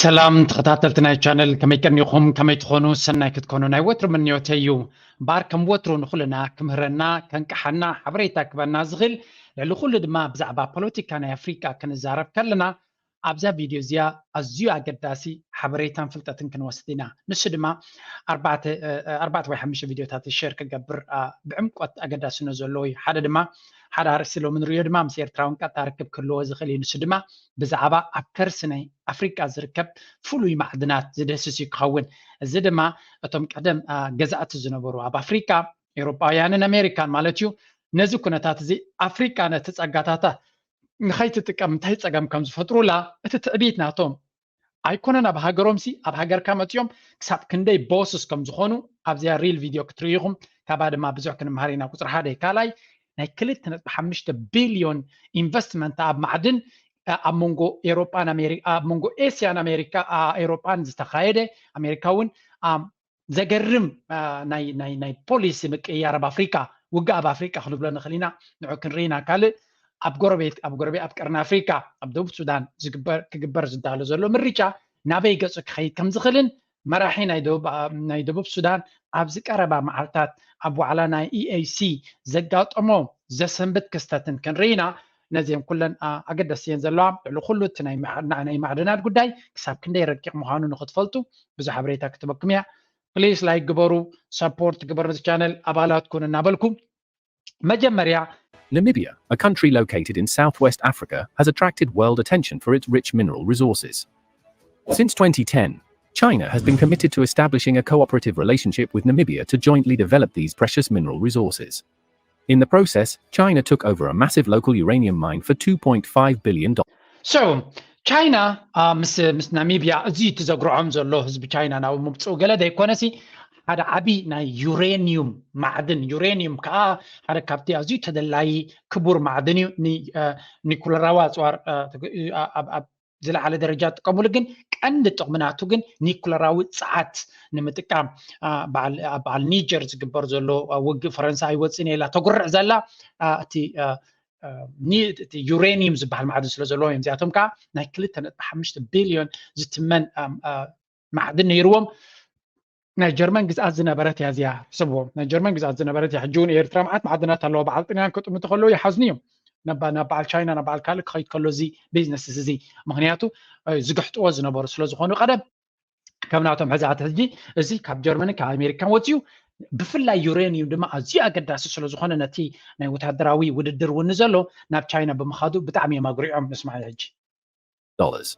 ሰላም ተኸታተልቲ ናይ ቻነል፣ ከመይ ቀኒኹም? ከመይ ትኾኑ? ሰናይ ክትኮኑ ናይ ወትሩ ምንዮተይ እዩ። ባር ከም ወትሩ ንኹልና ክምህረና፣ ከንቅሓና፣ ሓበሬታ ክበና ዝኽእል፣ ልዕሊ ኩሉ ድማ ብዛዕባ ፖለቲካ ናይ ኣፍሪቃ ክንዛረብ ከለና፣ ኣብዛ ቪድዮ እዚኣ ኣዝዩ ኣገዳሲ ሓበሬታን ፍልጠትን ክንወስድ ኢና። ንሱ ድማ ኣርባዕተ፣ እ፣ እ፣ ኣርባዕተ ወይ ሓሙሽተ ቪድዮታት ሸር ክገብር፣ አ፣ ብዕምቆት ኣገዳስነት ዘለዎ እዩ። ሓደ ድማ፣ ሓደ ኣርእስቲ ሎሚ ንሪኦ ድማ ምስ ኤርትራውን ቀጥታ ርክብ ክህልዎ ዝኽእል እዩ። ንሱ ድማ ብዛዕባ ኣብ ከርሲ ናይ ኣፍሪቃ ዝርከብ ፍሉይ ማዕድናት ዝድህስስ እዩ ክኸውን። እዚ ድማ እቶም ቀደም፣ አ፣ ገዛእቲ ዝነበሩ ኣብ ኣፍሪቃ፣ ኤውሮጳውያንን ኣሜሪካን ማለት እዩ፣ ነዚ ኩነታት እዚ ኣፍሪቃ ነቲ ጸጋታታ ንኸይትጥቀም እንታይ ጸገም ከም ዝፈጥሩላ፣ እቲ ትዕቢት ናቶም ኣይኮነን። ኣብ ሃገሮምሲ፣ ኣብ ሃገርካ መጺኦም ክሳብ ክንደይ ቦስስ ከም ዝኾኑ ኣብዚኣ ሪል ቪድዮ ክትርእዩ ኢኹም። ካብኣ ድማ ብዙሕ ክንመሃር ኢና። ቁጽሪ ሓደ። ካልኣይ፣ ናይ ክልተ ነጥቢ ሓሙሽተ ቢልዮን ኢንቨስትመንት ኣብ ማዕድን፣ እ፣ ኣብ መንጎ ኤውሮጳን ኣሜሪ-፣ ኣብ መንጎ ኤስያን ኣሜሪካ፣ አ፣ ኤውሮጳን ዝተኻየደ፣ ኣሜሪካ እውን፣ አ፣ ዘገርም፣ አ፣ ናይ፣ ናይ፣ ናይ ፖሊሲ ምቅይያር ኣብ ኣፍሪቃ፣ ውግእ ኣብ ኣፍሪቃ ክንብሎ ንኽእል ኢና። ንዑ ክንርኢ ኢና። ካልእ ኣብ ጎረቤት፣ ኣብ ጎረቤት፣ ኣብ ቀርኒ ኣፍሪቃ፣ ኣብ ደቡብ ሱዳን ዝግበር፣ ክግበር ዝዳሎ ዘሎ ምርጫ ናበይ ገጹ ክኸይድ ከም ዝኽእልን መራሒ ናይ ደቡብ፣ አ፣ ናይ ደቡብ ሱዳን ኣብዚ ቀረባ መዓልታት ኣብ ዋዕላ ናይ ኢ ኤ ሲ ዘጋጠሞ ዘሰንብት ክስተትን ክንርኢ ኢና። ነዚኦም ኩለን፣ አ፣ ኣገደስቲ እየን ዘለዋ። ልዕሊ ኩሉ እቲ ናይ መዓ-፣ ናይ ማዕድናት ጉዳይ ክሳብ ክንደይ ረቂቕ ምዃኑ ንኽትፈልጡ ብዙሕ ሓበሬታ ክትበኩም እያ። ፕሊስ ላይክ ግበሩ፣ ሰፖርት ግበሩ፣ ነዚ ቻነል ኣባላት ኩኑ እናበልኩ መጀመርያ Namibia, a country located in southwest Africa, has attracted world attention for its rich mineral resources. Since twenty ten, China has been committed to establishing a cooperative relationship with Namibia to jointly develop these precious mineral resources. In the process, China took over a massive local uranium mine for two point five billion dollars. So, ቻይና፣ አ፣ ምስ፣ ምስ ናሚብያ፣ እዚ እቲ ዘጉርዖም ዘሎ ህዝቢ ቻይና ናብ ምምፅኡ ገለ ዘይኮነሲ፣ ሓደ ዓቢ ናይ ዩሬኒዩም ማዕድን፣ ዩሬኒዩም ከዓ ሓደ ካብቲ ኣዝዩ ተደላዪ ክቡር ማዕድን እዩ። ኒ-፣ አ፣ ኒኩለራዊ ኣፅዋር፣ አ፣ ትግ-፣ አ፣ ኣብ፣ ኣብ ዝለዓለ ደረጃ ትጥቀሙሉ፣ ግን ቀንዲ ጥቕሚ ናቱ ግን ኒኩለራዊ ፀዓት ንምጥቃም፣ አ፣ በዓል፣ ኣብ በዓል ኒጀር ዝግበር ዘሎ፣ አ፣ ውግእ ፈረንሳ ኣይወፅእን እየ ኢላ ተጉርዕ ዘላ፣ አ፣ እቲ፣ አ፣ አ፣ ኒ-፣ እቲ ዩሬኒየም ዝበሃል ማዕድን ስለ ዘለዎ እዮም። እዚኣቶም ከዓ ናይ ክልተ ነጥቢ ሓሙሽተ ቢልዮን ዝትመን፣ አ፣ አ፣ ማዕድን ነይርዎም። ናይ ጀርመን ግዝኣት ዝነበረት እያ እዚኣ፣ ሕሰብዎ። ናይ ጀርመን ግዝኣት ዝነበረት እያ። ሕጂ እውን ኤርትራ መዓት ማዕድናት ኣለዋ። በዓል ጥልያን ክጥምቱ ከለዉ ይሓዝኑ እዮም። ናብ፣ ናብ በዓል ቻይና፣ ናብ በዓል ካልእ ክኸይድ ከሎ እዚ ቢዝነስ እዚ፣ ምኽንያቱ፣ እ፣ ዝግሕጥዎ ዝነበሩ ስለ ዝኾኑ ቀደም፣ ከም ናቶም ሕዛእቲ ሕጂ እዚ ካብ ጀርመንን ካብ ኣሜሪካን ወፂኡ ብፍላይ ዩሬኒዩም ድማ ኣዝዩ ኣገዳሲ ስለ ዝኾነ ነቲ ናይ ወታደራዊ ውድድር እውን ዘሎ ናብ ቻይና ብምኻዱ ብጣዕሚ እዮም ኣጉሪዖም። ንስማዕ ሕጂ። Dollars.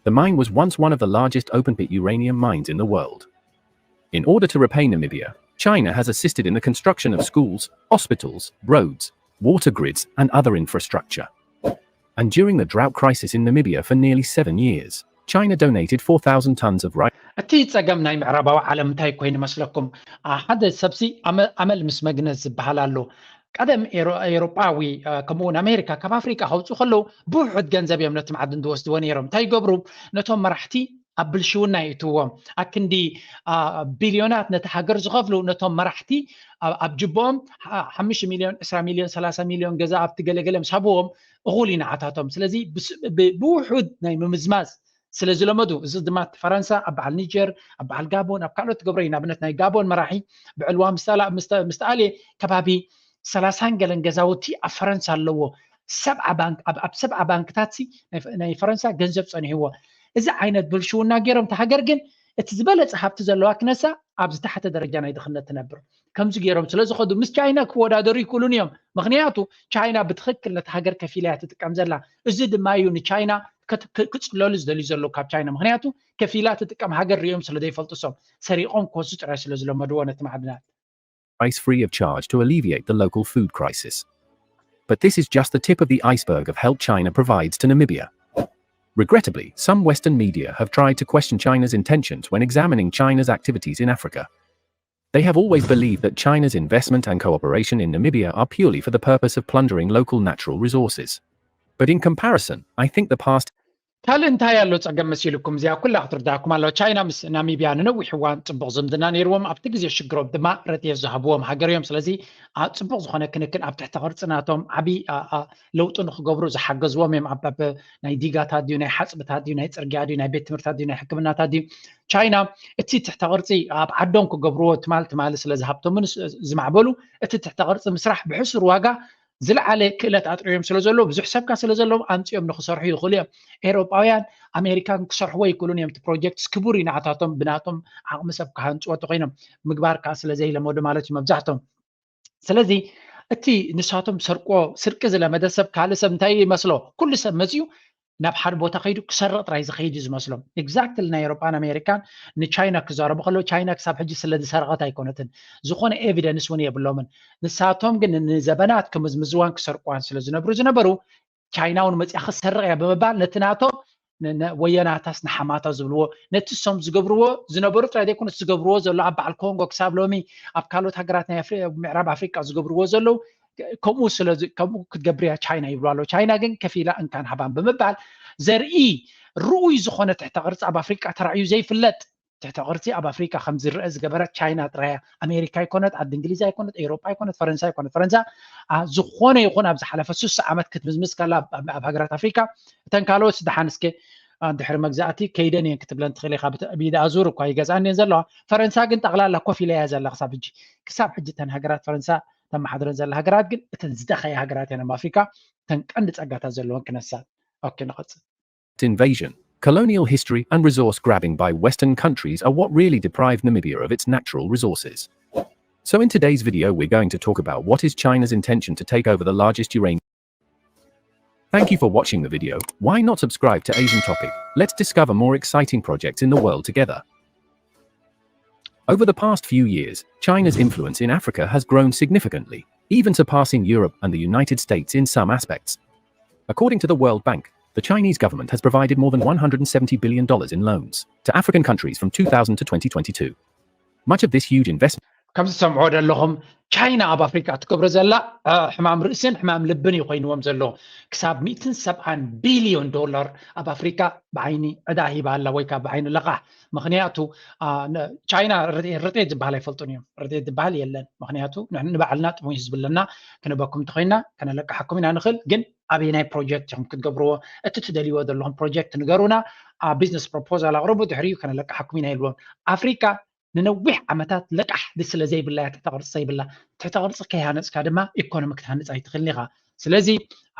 The mine was once one of the largest open pit uranium mines in the world. In order to repay Namibia, China has assisted in the construction of schools, hospitals, roads, water grids, and other infrastructure. And during the drought crisis in Namibia for nearly seven years, China donated four thousand tons of rice. እቲ ጸገም ናይ ምዕራባዊ ዓለም እንታይ ኮይኑ መስለኩም? አ፣ ሓደ ሰብሲ ኣመ-፣ ኣመል ምስ መግነዝ ዝበሃል ኣሎ። ቀደም ኤሮ-፣ ኤሮጳዊ፣ አ፣ ከምኡ እውን ኣሜሪካ ካብ ኣፍሪቃ ከውፅኡ ከለዉ ብውሑድ ገንዘብ እዮም ነቲ ማዕድን ዝወስድዎ ነይሮም። እንታይ ይገብሩ? ነቶም መራሕቲ ኣብ ብልሽውና የእትዎም። ኣክንዲ፣ አ፣ ቢልዮናት ነቲ ሃገር ዝኸፍሉ ነቶም መራሕቲ ኣብ፣ ኣብ ጅቦኦም ሓ-፣ ሓሙሽተ ሚልዮን፣ ዕስራ ሚልዮን፣ ሰላሳ ሚልዮን ገዛ ኣብቲ ገለገለ ምስ ሃብዎም እኹል እዩ ንዓታቶም። ስለዚ ብስ-፣ ብ-፣ ብውሑድ ናይ ምምዝማዝ ስለ ዝለመዱ፣ እዚ ድማ እቲ ፈረንሳ ኣብ በዓል ኒጀር፣ ኣብ በዓል ጋቦን፣ ኣብ ካልኦት ትገብሮ እዩ። ንኣብነት ናይ ጋቦን መራሒ ብዕልዋ ምስ ተላ-፣ ምስ ተ-፣ ምስ ተኣልየ ከባቢ ሰላሳን ገለን ገዛውቲ ኣብ ፈረንሳ ኣለዎ። ሰብዓ ባንክ፣ ኣብ፣ ኣብ ሰብዓ ባንክታት ሲ ናይ ፈ-፣ ናይ ፈረንሳ ገንዘብ ጸኒሕዎ። እዚ ዓይነት ብልሽውና ገይሮም፣ እታ ሃገር ግን እቲ ዝበለጸ ሃብቲ ዘለዋ ክነሳ ኣብ ዝተሓተ ደረጃ ናይ ድኽነት ትነብር። ከምዚ ገይሮም ስለ ዝኸዱ ምስ ቻይና ክወዳደሩ ይክእሉን እዮም። ምኽንያቱ ቻይና ብትኽክል ነቲ ሃገር ከፊላ እያ ትጥቀም ዘላ። እዚ ድማ እዩ ንቻይና ከት-፣ ክ-፣ ክጽለሉ ዝደልዩ ዘለዉ ካብ ቻይና። ምኽንያቱ ከፊላ ትጥቀም ሃገር ሪኦም ስለ ዘይፈልጡ፣ እሶም ሰሪቖም ክወስዱ ጥራይ ስለ ዝለመድዎ ነቲ ማዕድናት። Price free of charge to alleviate the local food crisis. But this is just the tip of the iceberg of help China provides to Namibia. Regrettably, some Western media have tried to question China's intentions when examining China's activities in Africa. They have always believed that China's investment and cooperation in Namibia are purely for the purpose of plundering local natural resources. But in comparison, I think the past ካልእ እንታይ ኣሎ ጸገም መሲልኩም? እዚኣ ኩላ ክትርዳእኩም ኣለዋ። ቻይና ምስ ናሚብያ ንነዊሕ እዋን ጽቡቕ ዝምድና ነይርዎም፣ ኣብቲ ግዜ ሽግሮም ድማ ረድኤት ዝሃብዎም ሃገር እዮም። ስለዚ ኣብ ጽቡቕ ዝኾነ ክንክን ኣብ ትሕተ ቅርጺ ናቶም ዓቢ ለውጢ ንክገብሩ ዝሓገዝዎም እዮም። ኣብ ናይ ዲጋታት ድዩ፣ ናይ ሓጽብታት ድዩ፣ ናይ ጽርግያ ድዩ፣ ናይ ቤት ትምህርታት ድዩ፣ ናይ ሕክምናታት ድዩ? ቻይና እቲ ትሕተ ቅርጺ ኣብ ዓዶም ክገብርዎ ትማል ትማሊ ስለ ዝሃብቶምን ዝማዕበሉ እቲ ትሕተ ቅርጺ ምስራሕ ብሕሱር ዋጋ ዝለዓለ ክእለት ኣጥርዮም ስለ ዘለዉ ብዙሕ ሰብካ ስለ ዘለዎም ኣምጺኦም ንክሰርሑ ይኽእሉ እዮም። ኤሮጳውያን ኣሜሪካን ክሰርሕዎ ይክእሉን እዮም። እቲ ፕሮጀክትስ ክቡር እዩ ንዓታቶም ብናቶም ዓቕሚ ሰብ ክሃንፅዎ ተኮይኖም ምግባር ከዓ ስለ ዘይለመዱ ማለት እዩ መብዛሕቶም። ስለዚ እቲ ንሳቶም ሰርቆ ስርቂ ዝለመደ ሰብ ካልእ ሰብ እንታይ ይመስሎ? ኩሉ ሰብ መፅዩ ናብ ሓደ ቦታ ከይዱ ክሰርቕ ጥራይ ዝኸይድ እዩ ዝመስሎም። ኤግዛክትሊ ናይ ኤሮጳን ኣሜሪካን ንቻይና ክዛረቡ ከለዉ ቻይና ክሳብ ሕጂ ስለ ዝሰረቐት ኣይኮነትን፣ ዝኾነ ኤቪደንስ እውን የብሎምን። ንሳቶም ግን ንዘበናት ክምዝምዝዋን ክሰርቅዋን ስለ ዝነብሩ ዝነበሩ ቻይና እውን መፅያ ክሰርቕ እያ ብምባል ነቲ ናቶም ወየናታስ ንሓማታ ዝብልዎ ነቲ ሶም ዝገብርዎ ዝነበሩ ጥራይ ዘይኮነ ዝገብርዎ ዘሎ ኣብ በዓል ኮንጎ ክሳብ ሎሚ ኣብ ካልኦት ሃገራት ናይ ምዕራብ ኣፍሪቃ ዝገብርዎ ዘለዉ ከምኡ ስለ ከምኡ ክትገብር እያ ቻይና ይብሉ ኣለዉ። ቻይና ግን ከፊላ እንካን ሃባን ብምባል ዘርኢ ርኡይ ዝኾነ ትሕተ ቅርፂ ኣብ ኣፍሪቃ ተራእዩ ዘይፍለጥ ትሕተ ቅርፂ ኣብ ኣፍሪቃ ከም ዝረአ ዝገበረት ቻይና ጥራያ። ኣሜሪካ ኣይኮነት፣ ዓዲ እንግሊዝ ኣይኮነት፣ ኤውሮጳ ኣይኮነት፣ ፈረንሳ ኣይኮነት። ፈረንሳ ዝኾነ ይኹን ኣብ ዝሓለፈ ሱሳ ዓመት ክትምዝምዝ ከላ ኣብ ሃገራት ኣፍሪቃ እተን ካልኦት ስደሓን እስከ ድሕሪ መግዛእቲ ከይደን እየን ክትብለን ትኽእል ኢኻ። ብኢድ ኣዙር እኳ ይገዝኣን እየን ዘለዋ። ፈረንሳ ግን ጠቕላላ ኮፍ ኢላ እያ ዘላ ክሳብ ሕጂ። ክሳብ ሕጂ እተን ሃገራት ፈረንሳ ተመሓድረን ዘላ ሃገራት ግን እተን ዝደኸያ ሃገራት እየን ኣብ ኣፍሪካ እተን ቀንዲ ጸጋታት ዘለወን ክነሳ። ኦኬ ንቐጽል። Invasion, colonial history, and resource grabbing by Western countries are what really deprived Namibia of its natural resources. So, in today's video, we're going to talk about what is China's intention to take over the largest uranium. Thank you for watching the video. Why not subscribe to Asian Topic? Let's discover more exciting projects in the world together. Over the past few years, China's influence in Africa has grown significantly, even surpassing Europe and the United States in some aspects. According to the World Bank, the Chinese government has provided more than one hundred seventy billion dollars in loans to African countries from two thousand to twenty twenty-two. Much of this huge investment ከምዚ ትሰምዖ ዘለኹም ቻይና ኣብ ኣፍሪካ ትገብሮ ዘላ ሕማም ርእስን ሕማም ልብን እዩ ኮይንዎም ዘሎ። ክሳብ ሚእትን ሰብዓን ቢልዮን ዶላር ኣብ ኣፍሪካ ብዓይኒ ዕዳ ሂባ ኣላ ወይ ከዓ ብዓይኒ ለቃሕ። ምክንያቱ ቻይና ርጤት ዝበሃል ኣይፈልጡን እዮም። ርጤት ዝበሃል የለን። ምክንያቱ ንባዕልና ጥሙይ ህዝቢ ኣለና። ክንበኩም እንተኮይና ከነለቃሓኩም ኢና ንኽእል፣ ግን ኣበየናይ ፕሮጀክት ኢኹም ክትገብርዎ? እቲ ትደልይዎ ዘለኹም ፕሮጀክት ንገሩና፣ ቢዝነስ ፕሮፖዛል ኣቅርቡ፣ ድሕሪኡ ከነለቃሓኩም ኢና ይብልዎም። ኣፍሪካ ንነዊሕ ዓመታት ለቃሕ ስለ ዘይብላ እያ ትሕተ ቅርፂ ዘይብላ። ትሕተ ቅርፂ ከይሃነፅካ ድማ ኢኮኖሚ ክትሃንፅ ኣይትኽእልን ኢኻ። ስለዚ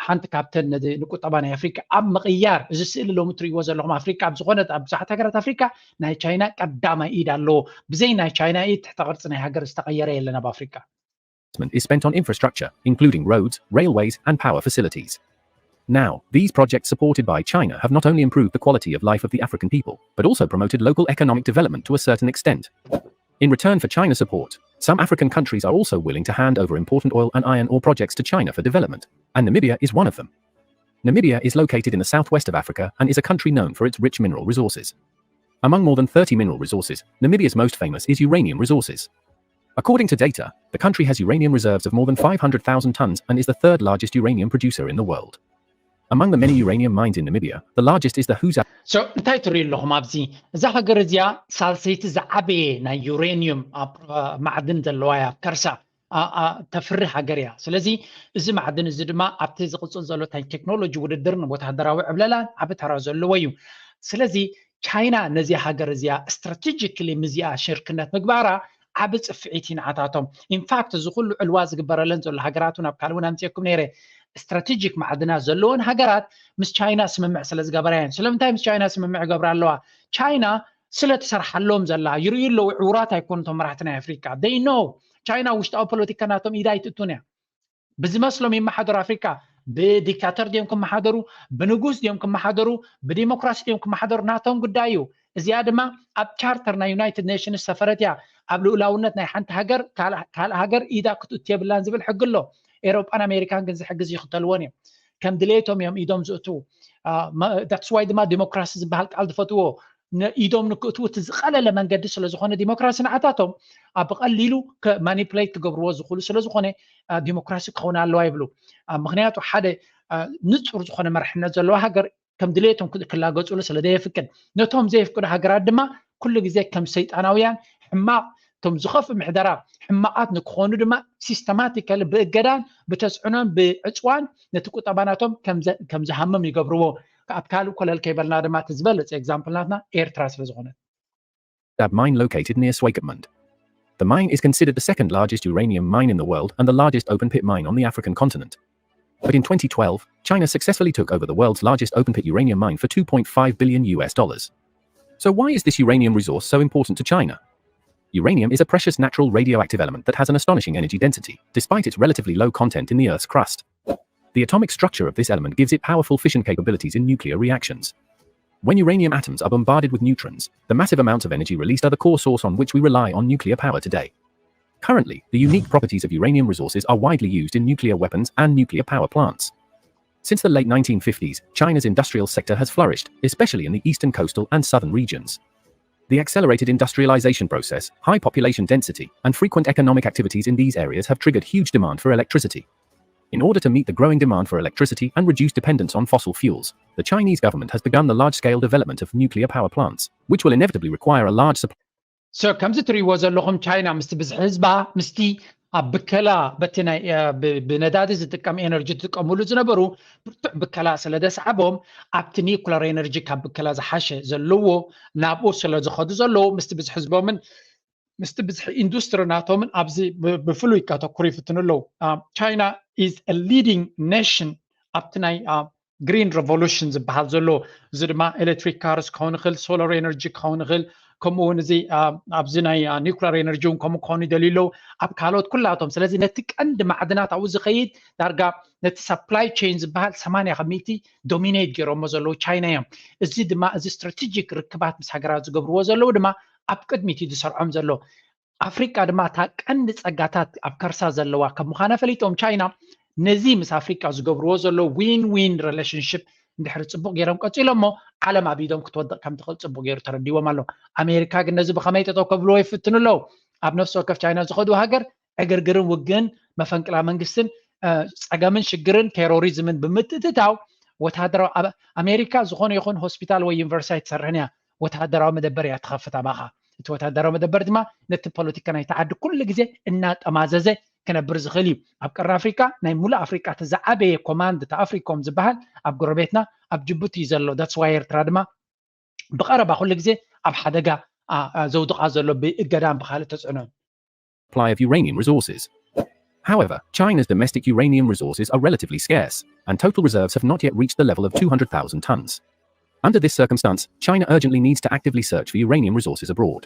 ሓንቲ ካብተን ነዚ ንቁጠባ ናይ ኣፍሪካ ኣብ ምቕያር እዚ ስእሊ ሎሚ ትርእይዎ ዘለኹም ኣፍሪካ ኣብ ዝኾነት ኣብ ብዙሓት ሃገራት ኣፍሪካ ናይ ቻይና ቀዳማይ ኢድ ኣለዎ። ብዘይ ናይ ቻይና ኢድ ትሕተ ቅርፂ ናይ ሃገር ዝተቐየረ የለን ኣብ ኣፍሪካ። Is spent on infrastructure, including roads, railways, and power facilities. Now, these projects supported by China have not only improved the quality of life of the African people, but also promoted local economic development to a certain extent. In return for China's support, some African countries are also willing to hand over important oil and iron ore projects to China for development, and Namibia is one of them. Namibia is located in the southwest of Africa and is a country known for its rich mineral resources. Among more than thirty mineral resources, Namibia's most famous is uranium resources. According to data, the country has uranium reserves of more than five hundred thousand tons and is the third largest uranium producer in the world. Among the many uranium mines in Namibia, the largest is the Huza. So እንታይ ትርእዩ ኣለኹም ኣብዚ? እዛ ሃገር እዚኣ ሳልሰይቲ ዝዓበየ ናይ ዩሬኒየም ማዕድን ዘለዋ እያ ኣብ ከርሳ ተፍሪ ሃገር እያ። ስለዚ እዚ ማዕድን እዚ ድማ ኣብቲ ዝቕፅል ዘሎ ቴክኖሎጂ ውድድርን ወታደራዊ ዕብለላን ዓቢ ተራ ዘለዎ እዩ። ስለዚ ቻይና ነዚኣ ሃገር እዚኣ ስትራቴጂክሊ ምዚኣ ሽርክነት ምግባራ ዓቢ ፅፍዒት እዩ ንዓታቶም። ኢንፋክት እዚ ኩሉ ዕልዋ ዝግበረለን ዘሎ ሃገራት እውን ኣብ ካልእ እውን ኣምፅኤኩም ነይረ። ስትራቴጂክ ማዕድናት ዘለወን ሃገራት ምስ ቻይና ስምምዕ ስለ ዝገበራ እየን። ስለምንታይ ምስ ቻይና ስምምዕ ይገብራ ኣለዋ? ቻይና ስለ ትሰርሓሎም ዘላ ይርእዩ ኣለዉ። ዕውራት ኣይኮኑ እቶም መራሕቲ ናይ ኣፍሪካ። They know ቻይና ውሽጣዊ ፖለቲካ ናቶም ኢዳ ኣይትእቱን እያ። ብዝመስሎም ይመሓደሩ ኣፍሪካ። ብዲክታተር ድዮም ክመሓደሩ፣ ብንጉስ ድዮም ክመሓደሩ፣ ብዲሞክራሲ ድዮም ክመሓደሩ ናቶም ጉዳይ እዩ። እዚኣ ድማ ኣብ ቻርተር ናይ ዩናይትድ ኔሽንስ ሰፈረት እያ። ኣብ ልኡላውነት ናይ ሓንቲ ሃገር ካልእ ሃገር ኢዳ ክትእቱ የብላን ዝብል ሕጊ ኣሎ። ኤሮጳን ኣሜሪካን ግን እዚ ሕጊ እዚ ይኽተልዎን እዮም። ከም ድሌቶም እዮም ኢዶም ዝእትዉ። ዳትስ ዋይ ድማ ዲሞክራሲ ዝበሃል ቃል ዝፈትዎ ኢዶም ንክእትዉ እቲ ዝቐለለ መንገዲ ስለ ዝኾነ ዲሞክራሲ ንዓታቶም ብቐሊሉ ማኒፕሌት ክገብርዎ ዝኽእሉ ስለ ዝኾነ ዲሞክራሲ ክኸውን ኣለዋ ይብሉ። ምክንያቱ ሓደ ንፁር ዝኾነ መርሕነት ዘለዋ ሃገር ከም ድሌቶም ክላገፅሉ ስለ ዘየፍቅድ፣ ነቶም ዘየፍቅዱ ሃገራት ድማ ኩሉ ግዜ ከም ሰይጣናውያን ሕማቕ፣ እቶም ዝኸፍእ ምሕደራ ሕማቓት ንክኾኑ ድማ ሲስተማቲካሊ ብእገዳን ብተፅዕኖን ብዕፅዋን ነቲ ቁጠባ ናቶም ከም ዝሃምም ይገብርዎ። ኣብ ካልእ ኮለል ከይበልና ድማ እቲ ዝበለፀ ኤግዛምፕል ናትና ኤርትራ ስለ ዝኾነት። Dab mine located near Swakopmund. The mine is considered the second largest uranium mine in the world and the largest open pit mine on the African continent. But in twenty twelve, China successfully took over the world's largest open pit uranium mine for two point five billion U S dollars. So, why is this uranium resource so important to China? Uranium is a precious natural radioactive element that has an astonishing energy density, despite its relatively low content in the Earth's crust. The atomic structure of this element gives it powerful fission capabilities in nuclear reactions. When uranium atoms are bombarded with neutrons, the massive amounts of energy released are the core source on which we rely on nuclear power today. Currently, the unique properties of uranium resources are widely used in nuclear weapons and nuclear power plants. Since the late nineteen fifties, China's industrial sector has flourished, especially in the eastern coastal and southern regions. The accelerated industrialization process, high population density, and frequent economic activities in these areas have triggered huge demand for electricity. In order to meet the growing demand for electricity and reduce dependence on fossil fuels, the Chinese government has begun the large-scale development of nuclear power plants, which will inevitably require a large supply. So ከምዚ ትሪእዎ ዘለኹም፣ ቻይና ምስቲ ብዝሒ ህዝባ፣ ምስቲ ኣብ ብከላ በቲ ናይ ብነዳዲ ዝጥቀም ኤነርጂ ዝጥቀምሉ ዝነበሩ ብርቱዕ ብከላ ስለ ዘስዓቦም፣ ኣብቲ ኒኩለር ኤነርጂ ካብ ብከላ ዝሓሸ ዘለዎ ናብኡ ስለ ዝኸዱ ዘለዉ፣ ምስቲ ብዝሒ ህዝቦምን ምስቲ ብዝሒ ኢንዱስትሪ ናቶምን ኣብዚ ብፍሉይ ከተኩሩ ይፍትኑ ኣለዉ። China is a leading nation ኣብቲ ናይ ግሪን ሬቮሉሽን ዝበሃል ዘሎ፣ እዚ ድማ ኤሌክትሪክ ካርስ ክኸውን ይኽእል፣ ሶላር ኤነርጂ ክኸውን ይኽእል፣ ከምኡ እውን እዚ ኣብዚ ናይ ኒኩለር ኤነርጂ እውን ከምኡ ክኾኑ ይደልዩ ኣለዉ፣ ኣብ ካልኦት ኩላቶም። ስለዚ ነቲ ቀንዲ ማዕድናት ኣብኡ ዝኸይድ ዳርጋ ነቲ ሰፕላይ ቼን ዝበሃል ሰማንያ ከሚእቲ ዶሚኔት ገይሮሞ ዘለዉ ቻይና እዮም። እዚ ድማ እዚ ስትራቴጂክ ርክባት ምስ ሃገራት ዝገብርዎ ዘለዉ ድማ ኣብ ቅድሚት እዩ ዝሰርዖም ዘሎ። ኣፍሪቃ ድማ እታ ቀንዲ ጸጋታት ኣብ ከርሳ ዘለዋ ከም ምዃና ፈሊጦም፣ ቻይና ነዚ ምስ ኣፍሪቃ ዝገብርዎ ዘሎ ዊን ዊን ሪሌሽንሽፕ እንድሕሪ ጽቡቕ ገይሮም ቀጺሎሞ፣ ዓለም ኣብ ኢዶም ክትወድቕ ከም ትኽእል ጽቡቕ ገይሩ ተረዲዎም ኣሎ። ኣሜሪካ ግን ነዚ ብኸመይ ጠጠው ከብልዎ ይፍትኑ ኣለዉ። ኣብ ነፍሲ ወከፍ ቻይና ዝኸዱ ሃገር ዕግርግርን ውግእን መፈንቅላ መንግስትን ጸገምን ሽግርን ቴሮሪዝምን ብምትእትታው ወታደራዊ ኣሜሪካ ዝኾነ ይኹን ሆስፒታል ወይ ዩኒቨርሲቲ ኣይትሰርሕን እያ። ወታደራዊ መደበር እያ ትኸፍት ኣባኻ። እቲ ወታደራዊ መደበር ድማ ነቲ ፖለቲካ ናይቲ ዓዲ ኩሉ ግዜ እናጠማዘዘ ክነብር ዝኽእል እዩ። ኣብ ቀርኒ ኣፍሪቃ ናይ ሙሉእ ኣፍሪቃ እቲ ዝዓበየ ኮማንድ እቲ ኣፍሪኮም ዝበሃል ኣብ ጎረቤትና ኣብ ጅቡቲ እዩ ዘሎ። That's why ኤርትራ ድማ ብቐረባ ኩሉ ግዜ ኣብ ሓደጋ ዘውድቓ ዘሎ ብእገዳን ብኻልእ ተጽዕኖን። Supply of uranium resources. However, China's domestic uranium resources are relatively scarce, and total reserves have not yet reached the level of two hundred thousand tons. Under this circumstance, China urgently needs to actively search for uranium resources abroad.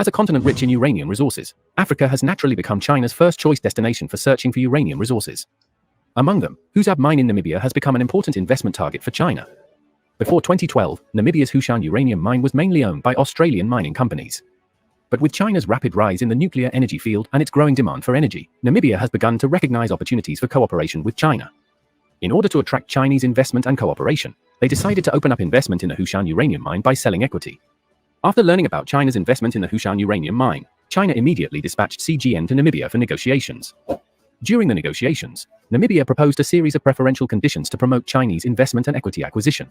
As a continent rich in uranium resources, Africa has naturally become China's first choice destination for searching for uranium resources. Among them, Husab mine in Namibia has become an important investment target for China. Before twenty twelve, Namibia's Hushan uranium mine was mainly owned by Australian mining companies. But with China's rapid rise in the nuclear energy field and its growing demand for energy, Namibia has begun to recognize opportunities for cooperation with China. In order to attract Chinese investment and cooperation, they decided to open up investment in the Hushan uranium mine by selling equity. After learning about China's investment in the Hushan uranium mine, China immediately dispatched C G N to Namibia for negotiations. During the negotiations, Namibia proposed a series of preferential conditions to promote Chinese investment and equity acquisition.